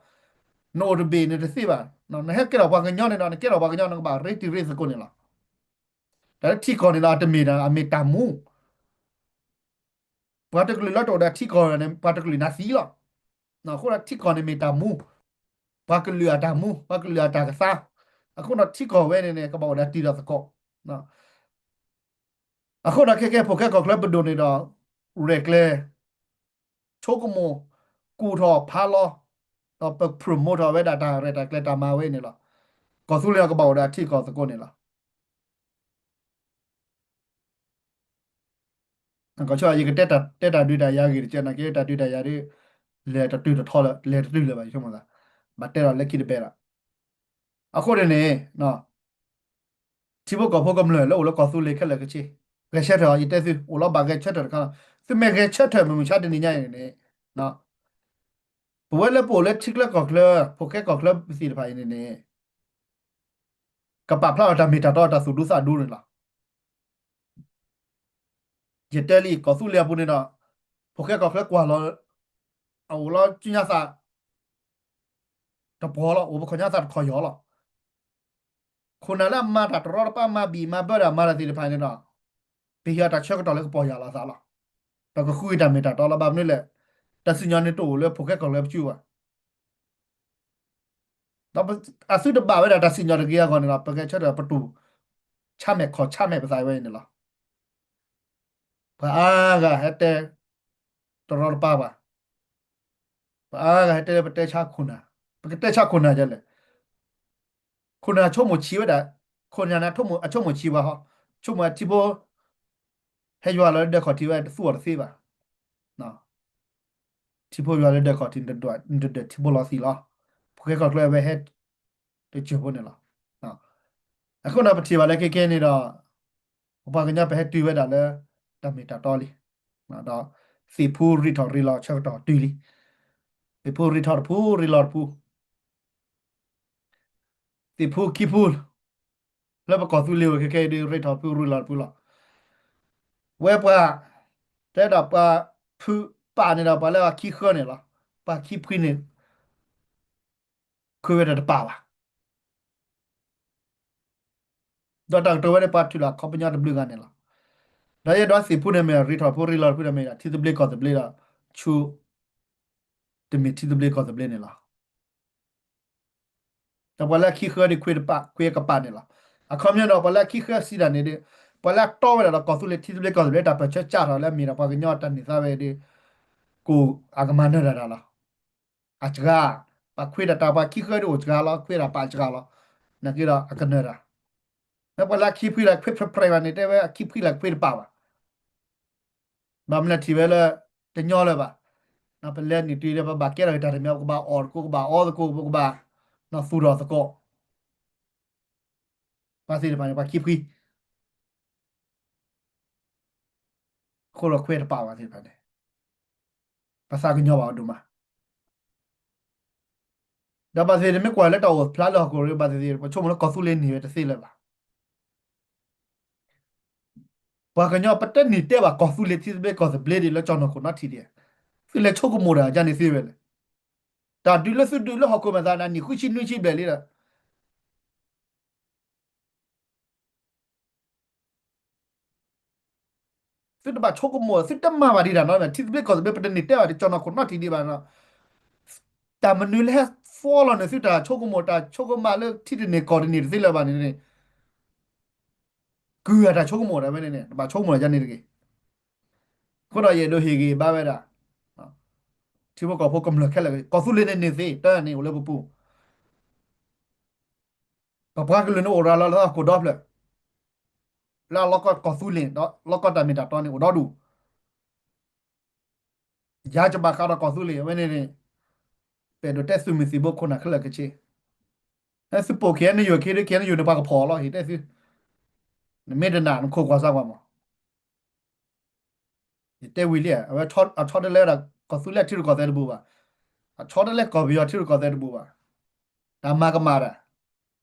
နအိၣ်တဘ့ၣ်န့ၣ်တသ့ဘၣ်. နဟဲကဲထီၣ်ပှၤကညီန့ၣ်ဒီး နကဲထီၣ်ပှၤကညီ နကဘၣ်ရ့တံၤရ့သကိးန့ၣ်လီၤ. တၢ်လၢထံကီၢ်န့ၣ်ဒီး အတမ့ၢ်ဒီး အမ့ၢ်တၢ်မူ ပှၤတကလုာ်လၢတအိၣ်ဒီးထံကီၢ်န့ၣ် ပှၤတကလုာ်န့ၣ်သံလီၤ. အဃိဒီးထံကီၢ်န့ၣ်မ့ၢ်တၢ်မူ, ပှၤကလုာ်အတၢ်မူ, ပှၤကလုာ်အတၢ်ကသါ, အဃိဒီးထံကီၢ်ဝဲန့ၣ်န့ၣ် ကဘၣ်အိၣ်ဒီးတံၤဒီးသကိး. အဃိဒီးခဲကဲ ဖိၣ်ဃဲကီၢ်ချၢပဒိၣ်န့ၣ်ဒီး ရဲၣ်ကျဲၤ ဆိကမိၣ် ကူၣ်ထီၣ်ဖးလီၤ, ဒီးပ promote ထီၣ်ဝဲဒၣ်တၢ်ရဲၣ်တၢ်ကျဲၤတၢ်မၤဝဲန့ၣ်လီၤ. ကီၢ်သူလ့ၤကဘၣ်အိၣ်ဒီးအထံကီၢ်သကိးန့ၣ်လီၤ. ကီၢ်ဆၢ ယကတဲတၢ်ဒုးတၢ်ယၤဂ့ၢ်တကဲ နာ်က့တၢ်ဒုးတၢ်ယၤဒ် လဲၤတတုၤတထီလၢၤ လဲၤတတုၤလၢၤဘၣ် ယဆိကမိၣ်သး ဘၣ်တဲဒီးလၢခံတဘဲလီၤ. အဃိန့ၣ်န့ၣ် ထံဖိကီၢ်ဖိကမျၢၢ်လၢအိၣ်လၢကီၢ်သူလ့ၤခဲလၢာ်ခဲဆ့ ဂဲၤဆၢထၢၣ်အီၤ ယတဲသု အိၣ်လီၤဘၣ်ဂဲၤဆၢထၢၣ်တခါလီၤ. သုမ့ၢ်ဂဲၤဆၢထၢၣ်မုၢ်မဆါတနံၤညါအံၤန့ၣ် ပဝဲလၢပအိၣ်လၢထံချၢကီၢ်ချၢ ဖိၣ်ဃဲကီၢ်ချၢပသ့ၣ်တဖၣ်အံၤန့ၣ်န့ၣ် ကပာ်ဖျါထီၣ်တၢ်မ့ၢ်တၢ်တီတၢ်သူၣ်ဒူသးဒူန့ၣ်လီၤ. ယတဲလံ ကီၢ်သူလ့ၤအပူၤန့ၣ်ဒီး ဖိၣ်ဃဲကီၢ်ချၢကွၢ်လီၤ အအိၣ်လီၤစုညါသး တပှီၤလီၤ အိၣ်ပခီၣ်ညါသးတခီၣ်ယီၤလီၤ. ခိၣ်နၢ်လၢအမၤတၢ်တရီတပါ မၤဘံၣ်မၤဘၢတၢ်မၤတၢ်သ့ၣ်တဖၣ်န့ၣ်ဒီး ပဟ့ၣ်အီၤတၢ်ဆၢကတီၢ်လၢကပီၢ်ယၢ်လီၤသးလီၤ. ဒီးကဃုတၢ်မ့ၢ်တၢ်တီလီၤ. ဘၣ်မနုၤလဲၣ် တၢ်စံၣ်ညီၣ်န့ၣ်တအိၣ်လၢဖိၣ်ဃဲကီၢ်ချၢပစုဘၣ်. ဒီးအသုတဘၣ်ဝဲဒၣ်တၢ်စံၣ်ညီၣ်တဂ့ၤအဂီၢ်န့ၣ်ဒီး ပဂဲၤဆၢထၢၣ်ပတူၢ် ဆါမဲာ်ခီၣ်ဆါမဲာ်ပသးဝဲအံၤန့ၣ်လီၤ. ပှၤအါဂၤဟဲတဲ တရီတပါပှၤ, ပှၤအါဂၤဟဲတဲလၢပတဲဆါခိၣ်နၢ်, ပကတဲဆါခိၣ်နၢ်ဒ်လဲၣ်. ခိၣ်နၢ်ဆိကမိၣ်ဆံးဝဲဒၣ်, ခိၣ်နၢ်န့ၣ် အဆိကမိၣ်ဆံးပှၤဟီ, ဆိကမိၣ်အထံဖိ ဟဲယွၤလီၤလၢဒၢးခီၣ်ထံးဝဲ တသူအီၤတသ့ဘၣ်. ထံဖိယွၤလၢဒၢးခီၣ်ထံး နတဒၢးထံဖိလီၤသံးလီၤ. ဖိၣ်ဃဲကီၢ်ချၢဝဲဟဲ တစၢၢ်ဖိန့ၣ်လီၤ. အဃိန့ၣ်ပထံၣ်ဘၣ်လၢခဲကဲန့ၣ်ဒီး ပပှၤကညီပဟဲတုၤဝဲဒၣ်လၢ တၢ်မ့ၢ်တၢ်တီလံ. ဒီးသ့ၣ်ဖူရ့ထီၣ်ရ့လီၤဆၢကတီၢ်တုၤလံ. သ့ၣ်ဖူရ့ထီၣ်တဖူ ရ့လီၤတဖူ, သ့ၣ်ဖူခံဖူ လၢပကီၢ်သူလ့ၤဝဲခဲကဲဒ် ရ့ထီၣ်ဖုရ့လီၤတဖုလီၤ. ဝဲပှၤ တဲဒၣ်ပှၤဖုပာ်န့ၣ်ဒီး ပှၤလၢအခံဃၢန့ၣ်လီၤ. ပှၤခံဖှံန့ၣ် ခွဲးဝဲဒၣ်တပာ်ဘၣ်. ဒီးတၢ်ကတိၤဝဲန့ၣ် ပှၤထုးလီၤအခီပညီတဘျုးဂၤန့ၣ်လီၤ. ဒီးယဲဒိးသ့ၣ်ဖူန့ၣ်မ့ၢ် ရ့ထီၣ်ဖုရ့လီၤတဖုန့ၣ်မ့ၢ် ထံသဘျ့ကီၢ်သဘျ့ဒီး ဆူ တမ့ၢ်ထံသဘျ့ကီၢ်သဘျ့န့ၣ်လီၤ. ဒီးပှၤလၢအခံဃၢဒ်ခွဲးတပာ် ခွဲးကပာ်န့ၣ်လီၤ. အခီပညီဒီး ပှၤလၢအခံဃၢစံးတၢ်န့ၣ်ဒီး ပှၤလၢအတီဝဲဒၣ်ဒီးကီၢ်သူလ့ၤထံသဘျ့ကီၢ်သဘျ့ တၢ်ပၢၢ်ဆၢစးထီၣ်လၢအမ့ၢ်ဒီးပှၤကညီတၢ်န့ၢ်သါဝဲဒ် ကိၣ်အကမၤနၢၤတၢ်တၢ်လီၤ. အစှၤ ပှၤခွဲးတၢ်တၢ် ပှၤခံဃၢဒ်အိၣ်စှၤလီၤ ခွဲးတၢ်ပာ်စှၤလီၤ. နာ်က့ဒီးအကနၢၤတၢ် လၢပှၤလၢအခံဖှံလၢခွဲးဖြဲးဖြဲးဘၣ်န့ၣ် တဲဝဲအခံဖှံလၢခွဲးတပာ်ဘၣ်. ဘၣ်မနုၤထံၣ်ဝဲလၢ တညီလၢၤဘၣ်. ပလဲၤနုာ်တုၤဒီး ပဘၣ်ကဲထီၣ်တၢ်တမံၤ ပကဘၣ်အီၣ်သကိး ပကဘၣ်အီသကိး ပကဘၣ်သူၣ်ထီၣ်သကိး ပှၤသ့ၣ်တဖၣ်န့ၣ် ပှၤခံဖှံ အဃိဒီးခွဲးတပာ်ဘၣ်သ့ၣ်တဖၣ်န့ၣ် ပသးကညီၤဘၣ်အီၤဒိၣ်မး. ဒီးဘၣ်သ့ၣ်သ့ၣ်မ့ၢ်ကွၢ်လၢတၢ်အိၣ်ဖျါလၢဟီၣ်ခိၣ်ဒီး ဘၣ်သ့ၣ်သ့ၣ် ပဆိကမိၣ်လၢကီၢ်သူလ့ၤန့ၢ်ဝဲတသ့လၢၤဘၣ်. ပှၤကညီပတန့ၢ်တဲဘၣ်ကီၢ်သူလ့ၤထံသဘျ့ကီၢ်သဘျ့ဒ်လၢကၠီၣ်နီၢ်ခိၣ်နီထံၣ်ဒံး, သုလဲၤဆိကမိၣ်တၢ်ဒ်န့ၣ်သ့ဝဲလဲၣ်. တၢ်ဒုးလၢသုဒုးလၢဟီၣ်ခိၣ်မဲာ်သးန့ၣ် နံၣ်ဃုဆံနွံဆံဘျဲၣ်လံဒီး သုတဘၣ်ဆိကမိၣ် သုတမၤဘၣ်ဒံးတၢ်နီတမံၤ ထံသဘျ့ကီၢ်သဘျ့ ပတန့ၢ်တဲဘၣ် တကၠီၤနီၤခိၣ်နီတထံၣ်ဒံးဘၣ်နီၤ. တၢ်မနုၤလၢဟဲ follow န့ၣ် သုတၢ်ဆိကမိၣ် တၢ်ဆိကမးလၢထံတန့ၢ်ကီၢ်တန့ၢ်တသ့လၢၤဘၣ်န့ၣ်န့ၣ် ကုၢ်အတၢ်ဆိကမိၣ်ဒၣ်ဝဲန့ၣ်န့ၣ် တဘၣ်ဆိကမိၣ်ဒ်န့ၣ်တဂ့ၤ. အဃိဒီးယအဲၣ်ဒိးဟ့ၣ်ဂံၢ်ဘါဝဲဒၣ် ထံဖိကီၢ်ဖိကမျၢၢ်ခဲလၢာ် ကီၢ်သူလ့ၤန့ၣ်န့ၢ်သ့ တၢ်န့ၣ်အိၣ်လၢပပူၤ ပပှၤကလုာ်န့ၣ်အိၣ်ရၤလီၤလၢဟီၣ်ခိၣ်ဒီဖျၢၣ် လၢအလီၢ်ကီၢ်သူလ့ၤ ဒီးလီၢ်ကီၢ်တၢ်မ့ၢ်တၢ်တီန့ၣ်အိၣ်ဒီဒူၣ် ယၤကဘၣ်ဃးဒီးကီၢ်သူလ့ၤအဝဲန့ၣ်န့ၣ် ပအဲၣ်ဒိးတဲသုးမုၢ်သံၣ်ဘိခိၣ်နၢ်ခဲလၢာ်ခဲဆ့ သုပိာ် KNU ခံဒု KNU န့ၣ် ပှၤကဖီၣ်အီၤလီၤ ယတဲသု နမ့ၢ်တနာ် နခိၣ်ကွၢ်စၢ်ကွၢ်မး ယတဲဝံၤလံ အဝဲအဆီတလဲဝဲဒၣ် ကီၢ်သူလ့ၤထံရူၢ်ကီၢ်သဲးတဘူးဘၣ်. အဆီတလဲကီၢ်ပယီၤထံရူၢ်ကီၢ်သဲးတဘူးဘၣ်. တၢ်မၤကမၣ်တၢ်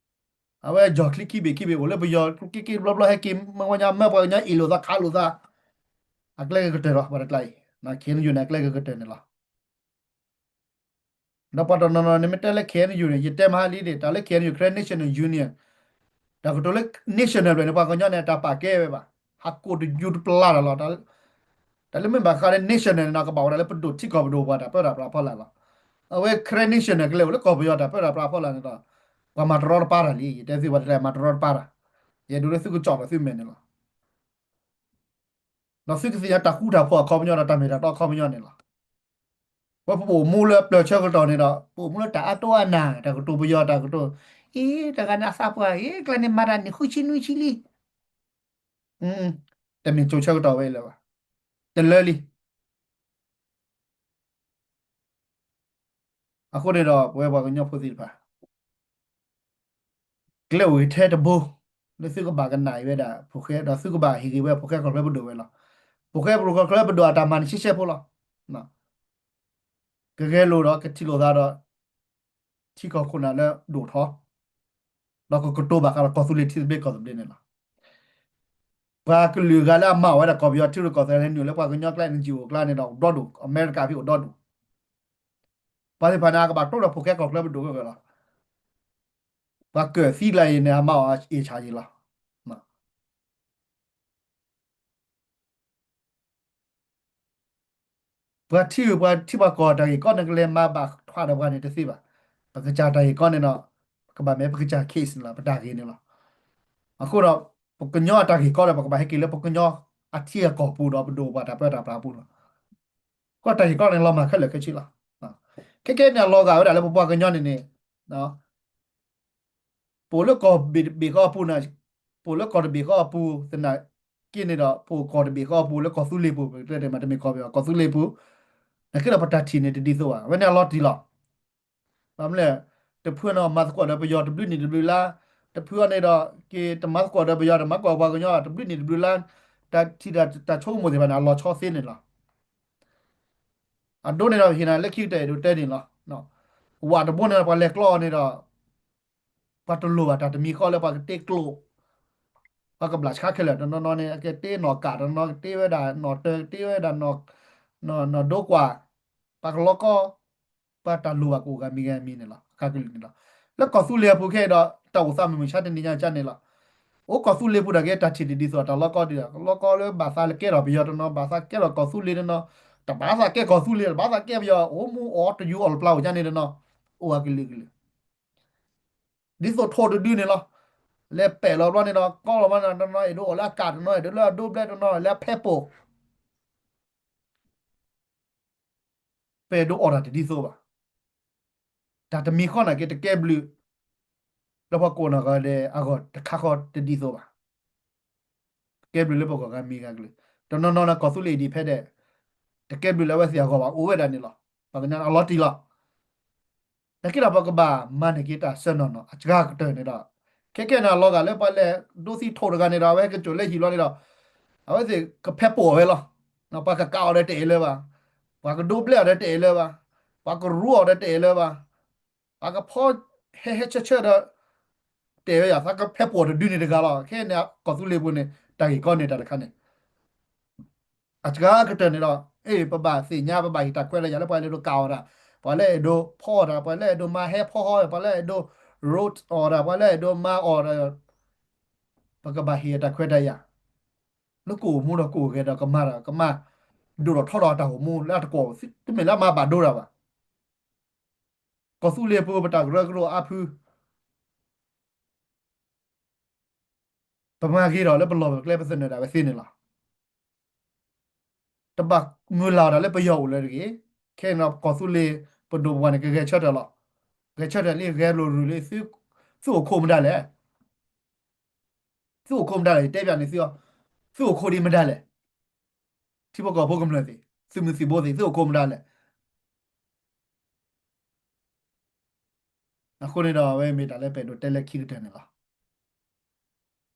အဝဲယီၢ်ချံခံဘ့ၣ်ခံဘ့ၣ် အိၣ်လၢပယီၤက့က့ဘျီဘျီ ဟဲက့ၤမ့ၢ်ဝဲညါ မ့ၢ်ပှၤကညီအ့ၣ်လိာ်သးခးလိာ်သး အကျဲကကတၢၢ်လီၤ ပှၤတကျါအံၤ KNU န့ၣ် အကျဲကကတၢၢ်န့ၣ်လီၤ. ဒီးပှၤတနီၤနီၤန့ၣ် မ့ၢ်တဲလၢ KNU န့ၣ် ယတဲမဟါလံန့ၣ် တၢ်လၢ KNU Karen National Union တၢ်ကတိၤလၢ national ဘျဲၣ်န့ၣ် ပှၤကညီန့ၣ် တၢ်ပာ်ကဲဝဲဘၣ် ဟးကိးတယူတပျါတၢ်လီၤ. တၢ်လၢမ့ၢ်ဘၣ်ဃးလၢ national န့ၣ် ကဘၣ်အိၣ်ဒၣ်လၢပဒိၣ်ထံကီၢ်ပဒိၣ်ပှၤတၢ်ပၢတၢ်ပြးဖီလာ်လီၤ. အဝဲ Karen National ကလဲၤအိၣ်လၢကီၢ်ပယီၤတၢ်ပၢတၢ်ပြးဖီလာ်န့ၣ်ဒီး ပှၤမၤတရီတပါတၢ်လံ ယတဲသု ပှၤတမၤတရီတပါတၢ် ယအဲၣ်ဒိးလၢသုကကၠီၣ်ဒီးသုမဲာ်န့ၣ်လီၤ. ဒီးသုကသ့ၣ်ညါတၢ်ဃူတၢ်ဖိးအခီပညီဒီးတၢ်မ့ၢ်တၢ်တီအခီပညီန့ၣ်လီၤ. ဝဲပအိၣ်မူလၢပျၢၤဆၢကတီၢ်န့ၣ်ဒီး ပအိၣ်မူလၢတၢ်အါတိအါနၢ် တၢ်ကတိၤပယီၤတၢ်ကတိၤ အ့ တဂၤန့ၣ်အသးပှၢ် အ့ ကျါန့ၣ်မၤတၢ်န့ၣ်ဃုဆံနွံဆံလံ တမ့ၢ်ကၠိဆၢကတီၢ်ဝဲလၢၤဘၣ် တလၢလံ အဃိန့ၣ်ဒီး ပဝဲပှၤကညီဖိသ့ၣ်တဖၣ် ကျဲအိၣ်ဂ့ၤထဲတဘိ လၢသုကဘၣ်ကနၣ်အံၤဝဲဒၣ်ဖိၣ်ဃဲ ဒီးသုကဘၣ်ဟ့ၣ်ဂ့ၤဝဲဖိၣ်ဃဲကီၢ်ချၢပဒိၣ်ဝဲလီၤ. ဖိၣ်ဃဲပဒိၣ်ကီၢ်ချၢပဒိၣ်အတၢ်မၤန့ၣ်ရှဲရှဲဖိလီၤ. ကဂဲၤလိာ်ဒီးကထံၣ်လိာ်သးဒီး ထံကီၢ်ခိၣ်နၢ်လၢဒိၣ်ထီၣ် ဒီးကကတိၤဘၣ်ဃးဒီးကီၢ်သူလ့ၤထံသဘျ့ကီၢ်သဘျ့န့ၣ်လီၤ. ပှၤကလုာ်ဂၤလၢအမၤအီၤဝဲဒၣ်ကီၢ်ပယီၤထံရူၢ်ကီၢ်သဲးလၢနုာ်လၢပှၤကညီကျဲ NGO အကျါန့ၣ်ဒီး အိၣ်ဒီဒူၣ် အမဲရကၤဖဲအိၣ်ဒီဒူၣ် ပှၤသ့ၣ်တဖၣ်န့ၣ် အကဘၣ်တိဒီးဖိၣ်ဃဲကီၢ်ချၢပဒိၣ်ဝဲလီၤ. ပှၤကၢၣ်သံကျါအံၤန့ၣ် အမၤအီၤအ့ၣ်ဆၣ်ယံၤလီၤ. ပှၤထံဂုၤပှၤထံပှၤကီၢ်တၢ်ဂ့ၢ်ကီန့ၣ် ကလဲၤမၤဘၣ်ထွးဒီးပှၤန့ၣ်တသ့ဘၣ်. ပကစၢ်တၢ်ဂ့ၢ်ကီန့ၣ်ဒီး ကဘၣ်မ့ၢ်ပကစၢ် case န့ၣ်လီၤ ပတၢ်ဂ့ၢ်န့ၣ်လီၤ. အဃိဒီး ပကညီအတၢ်ဂ့ၢ်ကီဒီး ပကဘၣ်ဟဲက့ၤလၢပကညီအထံအကီၢ်ပူၤဒီး ပဒိၣ်ပှၤတၢ်ပၢတၢ်ပြးပူၤလီၤ. ကီၢ်တၢ်ဂ့ၢ်ကီန့ၣ် လီၤမၢ်ခဲလၢာ်ခဲဆ့လီၤ. ခဲကဲန့ၣ် အလီၤဂာ်ဝဲဒၣ်လၢပပှၤကညီန့ၣ်န့ၣ် ပအိၣ်လၢကီၢ်တဘ့ၣ်ဃီအပူၤန့ၣ် ပအိၣ်လၢကီၢ်တဘ့ၣ်ဃီအပူၤ သနာ်က့န့ၣ်ဒီး ပအိၣ်ကီၢ်တဘ့ၣ်ဃီအပူၤ လၢကီၢ်သူလ့ၤပူၤ ပတဲတမ့ၢ်ကီၢ်ပယီၤ ကီၢ်သူလ့ၤပူၤ နာ်က့ဒီးပတၢ်ထံၣ်န့ၣ်တဒ်သိးဘၣ် အဝဲန့ၣ်အလီၤတံၢ်လီၤ. ဘၣ်မနုၤလဲၣ် တဖုန့ၣ်မၤသကိးဒီးပယီၤတဘျုးနံၣ်တဘျုးလါ တဖုအံၤန့ၣ်ဒီး က့ၤတမၤသကိးဒီးပယီၤ တမၤသကိးပှၤကညီ တဘျုးနံၣ်တဘျုးလါ တၢ်ထံၣ်တၢ်ဆိကမိၣ်သ့ၣ်တဖၣ်န့ၣ် အလီၤဆီသ့န့ၣ်လီၤ. အဒိန့ၣ်ဒီး ဟ့ၣ်နၤလၢခံကတၢၢ်အဲၣ်ဒိးတဲန့ၣ်လီၤ. ဝးတဘိန့ၣ် ပှၤလဲၤကျီအီၤန့ၣ်ဒီး ပှၤတလိၣ်ဘၣ်တၢ်တမံၤဃီလၢပှၤကတ့ကျိာ် ပှၤကဘျးဆါခဲလၢာ် တနီၤနီၤန့ၣ် အကတ့နီၢ်ကး တနီၤနီၤကတ့ဝဲဒၣ် နီၢ်တၢၤ ကတ့ဝဲဒၣ် နီၢ်ဒိကွၢ် ပှၤကလီကီ ပှၤတၢ်လိၣ်ဘၣ်ကအိၣ်ဂၤမံၤဂၤမံၤန့ၣ်လီၤ အခါကလုာ်န့ၣ်လီၤ. လၢကီၢ်သူလ့ၤအပူၤခဲအံၤဒီး တၢ်အိၣ်သးမုၢ်မဆါတနံၤညါကန့ၣ်လီၤ. အိၣ်ကီၢ်သူလ့ၤပူၤတၢ်က့ တၢ်ထံၣ်တဒ်သိး တၢ်လီကီဒ် လီကီလၢဘၣ်သးလၢကဲထီၣ်ပယီၤတနီၤ ဘၣ်သးကဲထီၣ်ကီၢ်သူလ့ၤတနီၤ တဘၣ်သးကဲကီၢ်သူလ့ၤ တဘၣ်သးကဲပယီၤ အိၣ်မူအီၤတယူၤအီၣ်တပျၢ်အိၣ်ကန့ၣ်တနီၤ အိၣ်အကလုာ်ကလုာ် ဒ်သိးထိၣ်တဒုန့ၣ်လီၤ. လဲၤပဲာ်လီၤဘျီန့ၣ်ဒီး ကီလီၤဘျီန့ၣ် တနီၤအဲၣ်ဒိးအီၣ်လၢအကး တနီၤအဲၣ်ဒိးလၢအဒိဘျဲ တနီၤလၢအဖဲပိာ် ပအဲၣ်ဒိးအီၣ်တၢ်တဒ်သိးဘၣ်. တၢ်တမံၤဃီနာ်က့ တကဲဘျုး လၢပှၤကိးနီၢ်ဂၤဒဲးအဂီၢ်တခါဃီတဒ်သိးဘၣ်. ကဲဘျုးလၢပဂီၢ်ဂၤမံၤဂၤကလုာ် တနီၤနီၤန့ၣ် ကီၢ်သူလ့ၤ independent တကဲဘျုးလၢအဝဲသ့ၣ်အဂီၢ်ဘၣ် အိၣ်ဝဲဒၣ်န့ၣ်လီၤ. ပှၤကညီန့ၣ် အလီၤတံၢ်လီၤ. နာ်က့ဒီးပကဘၣ်မၤန့ၢ်က့ၤတၢ်ဆၢနီၤနီၤ အစှၤကတၢၢ်န့ၣ်ဒီး ခဲကဲန့ၣ် အလီၤဂာ်လၢပှၤလဲၤဒိသံထိၣ်တဂၤန့ၣ်ဒီး အဝဲဟဲက့ၤစိာ်လၢဟံၣ်လီၤန့ၣ်ဒီး အဝဲသ့ၣ်ကဖဲပိာ်အီၤဝဲလီၤ. ပှၤကကးအီၤဒီးတအဲၣ်လၢၤဘၣ်, ပှၤကဒိဘျဲအီၤဒီးတအဲၣ်လၢၤဘၣ်, ပှၤကရူအီၤဒီးတအဲၣ်လၢၤဘၣ်, ပှၤကဖီဟဲဟဲဆၢဆၢဒီး တဲဝဲယၤ သးကဖဲပိာ်တဒုန့ၣ်တဂၤလီၤ. ခဲန့ၣ် ကီၢ်သူလ့ၤပူၤန့ၣ် တၢ်ဂ့ၢ်ကီန့ၣ်တၢ်တခါန့ၣ် အစှၤကတၢၢ်န့ၣ်ဒီး အ့ၣ် ပဘၣ်သ့ၣ်ညါ ပဘၣ်ဟ့ၣ်တၢ်ခွဲးတၢ်ယာ်လၢပှၤလၢအဲၣ်ဒိးကးအီၤတၢ်, ပှၤလၢအဲၣ်ဒိးဖီအီၤတၢ်, ပှၤလၢအဲၣ်ဒိးမၤဟဲဖီဟီ, ပှၤလၢအဲၣ်ဒိး road အီၤတၢ်, ပှၤလၢအဲၣ်ဒိးမၤအီၤတၢ်, ပကဘၣ်ဟ့ၣ်တၢ်ခွဲးတၢ်ယာ် လၢကအိၣ်မူဒီးကအိၣ်ဂဲၤဒီးကမၣ်ဒီးကမၣ်, ဒိၣ်ထီၣ်ထီထီၣ်အတၢ်အိၣ်မူလၢအတကိး, တမ့ၢ်လၢအမၤဘၣ်ဒိတၢ်ဘၣ်. ကီၢ်သူလ့ၤဖိပတၢ်ကရၢကရိအါဖု ပမၤဂ့ၤထီၣ်လၢပလီၢ်ပကျဲပသနၢၣ်ဒၣ်ဝဲသ့န့ၣ်လီၤ. တဘၣ်မုၢ်လၢ်အီၤတၢ်လၢပယီၤအိၣ်လၢၤတဂ့ၤ. ခဲအံၤဒီးကီၢ်သူလ့ၤပဒိၣ်ပပှၢ်န့ၣ် ကဂဲၤဆၢထၢၣ်လီၤ. ဂဲၤဆၢထၢၣ်လံ ဂဲၤလိာ်ရူၢ်လံ, သုအိၣ်ခိးမတၤလဲၣ်. သုအိၣ်ခိးမတၤလဲၣ် ယတဲဘၣ်န့ၣ်သု, သုအိၣ်ခိးဒံးမတၤလဲၣ်. ထံဖိကီၢ်ဖိကမျၢၢ်သ့ၣ်, သုးမုၢ်သံၣ်ဘိသ့ၣ်, သုအိၣ်ခိးမတၤလဲၣ်. အဃိန့ၣ်ဒီး အဝဲမ့ၢ်တၢ်လၢပအဲၣ်ဒိးတဲလၢခံကတၢၢ်န့ၣ်လီၤ.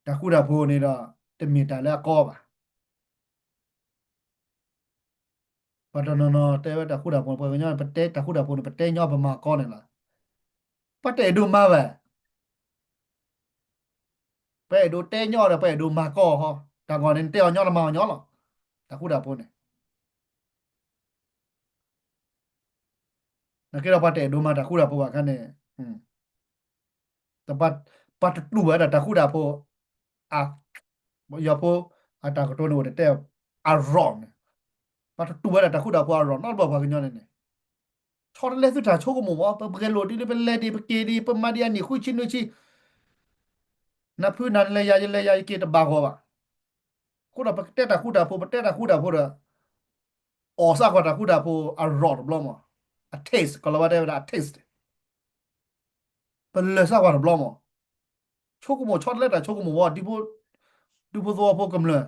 တၢ်ဃူတၢ်ဖိးန့ၣ်ဒီး တမ့ၢ်တၢ်လၢအကီဘၣ်. ပှၤတနီၤနီၤတဲဝဲတၢ်ဃူတၢ်ဖိး, ပှၤကညီပတဲတၢ်ဃူတၢ်ဖိးန့ၣ် ပတဲညီပမၤကီန့ၣ်လီၤ. ပှၤတအဲၣ်ဒိးမၤဘၣ်. ပအဲၣ်ဒိးတဲညီဒီး ပအဲၣ်ဒိးမၤကီဟီ, တၢ်ဂီၤန့ၣ် နတဲအီၤညီနမၤအီၤညီလီၤ. တၢ်ဃူတၢ်ဖိးန့ၣ် နာ်က့ဒီးပှၤတအဲၣ်ဒိးမၤတၢ်ဃူတၢ်ဖိးဘၣ်ခါန့ၣ်, ပှၤတတူၢ်ဘၣ်ဒၣ်တၢ်ဃူတၢ်ဖိး, ယီၤဖိအတၢ်ကတိၤန့ၣ်အိၣ်တတဲ, အရီၣ်န့ၣ်, ပှၤတတူၢ်ဘၣ်ဒၣ်တၢ်ဃူတၢ်ဖိးအရီၣ် နီတဘျီပှၤကညီန့ၣ်န့ၣ်, ဆီတလဲသုတၢ်ဆိကမိၣ်မး, ပဂဲၤလိာ်ဒ်န့ၣ် ပလဲၤဒံးပက့ၤဒံး ပမၤဒံးအနံၣ်ဃုဆံနွံဆံ, နဖုနၤနလဲၤယၤ ယလဲၤယၤ ယက့ၤတဘၣ်ဂီၤဘၣ်. အဃိဒီးပကတဲတၢ်ဃူတၢ်ဖိး, ပတဲတၢ်ဃူတၢ်ဖိးဒီး အီၣ်စၢ်ကွၢ်တၢ်ဃူတၢ်ဖိးအရီၣ်တဘျီမး, အ taste, ကီၤလၤဝါတဲဝဲဒၣ်အ taste, ပလၢာ်စၢ်ကွၢ်တဘျီမး, ဆိကမိၣ်ဆီတလဲတၢ်ဆိကမိၣ်ဝဲ, ဒူဖိသဝီဖိကမျၢၢ်,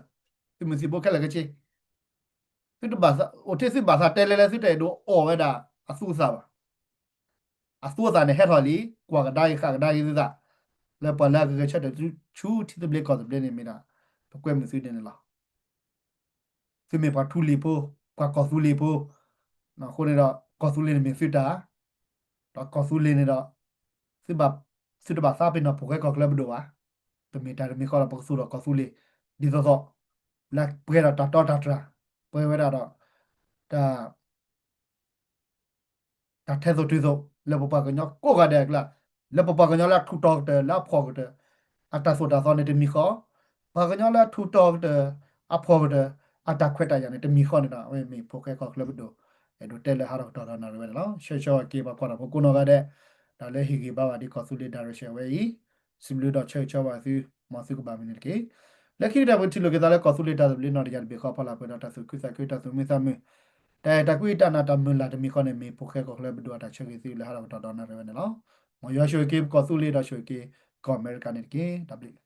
သုးမုၢ်သံၣ်ဘိခဲလၢာ်ခဲဆ့, သုတဘၣ်သး, အိၣ်ထဲသုဘၣ်သးတဲလဲၣ်လဲၣ် သုတအဲၣ်ဒိးအီၣ်ဝဲဒၣ်အသူအသၣ်ဘၣ်. အသူအသၣ်န့ၣ်ဟဲထီၣ်လံ, ကွၢ်ကဒါက့ၤဃၣ်ကဒါက့ၤသုသး, လၢပှၤလၢအကဂဲၤဆၢထၢၣ်ဆူထံသဘျ့ကီၢ်သဘျ့န့ၣ်မ့ၢ်ဒၣ် ပကွဲမုာ်သုန့ၣ်န့ၣ်လီၤ. သုမ့ၢ်ပှၤထူလံၤဖိ, ပှၤကီၢ်သူလ့ၤဖိ, အဃိန့ၣ်ဒီး ကီၢ်သူလ့ၤန့ၣ်မ့ၢ်သုတၢ်, ဒီးကီၢ်သူလ့ၤန့ၣ်ဒီး သုတဘၣ်သးပ့ၤနီၣ်ဖိၣ်ဃဲကီၢ်ချၢပဒိၣ်ဘၣ်. ပမ့ၢ်တၢ်တမံၤဃီဒီး ပကသူၣ်ထီၣ်ကီၢ်သူလ့ၤ ဒ်သိးသိး, လၢပှဲၤဒီးတၢ်တီတၢ်တြၢ်, ပှဲၤဝဲဒၣ်ဒီး တၢ် တၢ်ထဲသိးတုၤသိး လၢပပှၤကညီကိးဂၤဒဲးအကျါ, လၢပပှၤကညီလၢအထူးတီၤကတၢၢ် လၢအဖှီၣ်ကတၢၢ် အတၢ်သိၣ်တၢ်သီန့ၣ်တမံၤဃီ, ပှၤကညီလၢအထူးတီၤကတၢၢ် အဖှီၣ်ကတၢၢ် အတၢ်ခွဲးတၢ်ယာ်န့ၣ်တမံၤဃီန့ၣ်ဒီး အဝဲမ့ၢ်ဖိၣ်ဃဲကီၢ်ချၢပဒိၣ် အဲၣ်ဒိးတဲလၢဟးထီၣ်ကတီၢ်ဒီးနၣ်ရံၣ်ဝဲန့ၣ်လီၤ. ဆၢဂ့ၤဆၢဝါက့ၤပှၤကွၢ်တၢ်ဖိကိးနီၢ်ဂၤဒဲး, တၢ်လၢဟ့ၣ်ဂံၢ်ဘါဝဲဒ်ကီၢ်သူလ့ၤ direction ဝဲအံၤ, စံးဘျုးဒီးဆၢဂ့ၤဆၢဝါသု, မ်သုကဘၣ်မုာ်န့ၣ်တက့ၢ်. လၢခံကတၢၢ်ပကထံၣ်လိာ်က့ၤသးလၢကီၢ်သူလ့ၤတၢ်သဘျ့နီၢ်တယၢ်တဘ့ၣ်ဃီ ဖီလာ်ပှဲၤဒီးတၢ်သူၣ်ခုသးခု တၢ်သူၣ်မံသးမုာ်, တၢ်အဲၣ်တၢ်ကွံတၢ်နာ်တၢ်မုၢ်လၢ်တမံၤဃီန့ၣ် မ့ၢ်ဖိၣ်ဃဲကီၢ်ချၢပဒိၣ်အတၢ်ဆၢဂ့ၤသုလၢဟးထီၣ်ကတီၢ်ဒီးနၣ်ရံၣ်ဝဲန့ၣ်လီၤ. မ်ယွၤဆိၣ်ဂ့ၤက့ၤပကီၢ်သူလ့ၤဒီးဆိၣ်ဂ့ၤက့ၤကီၢ်အမဲရကၤန့ၣ်တက့ၢ်. တၢ်ဘျုး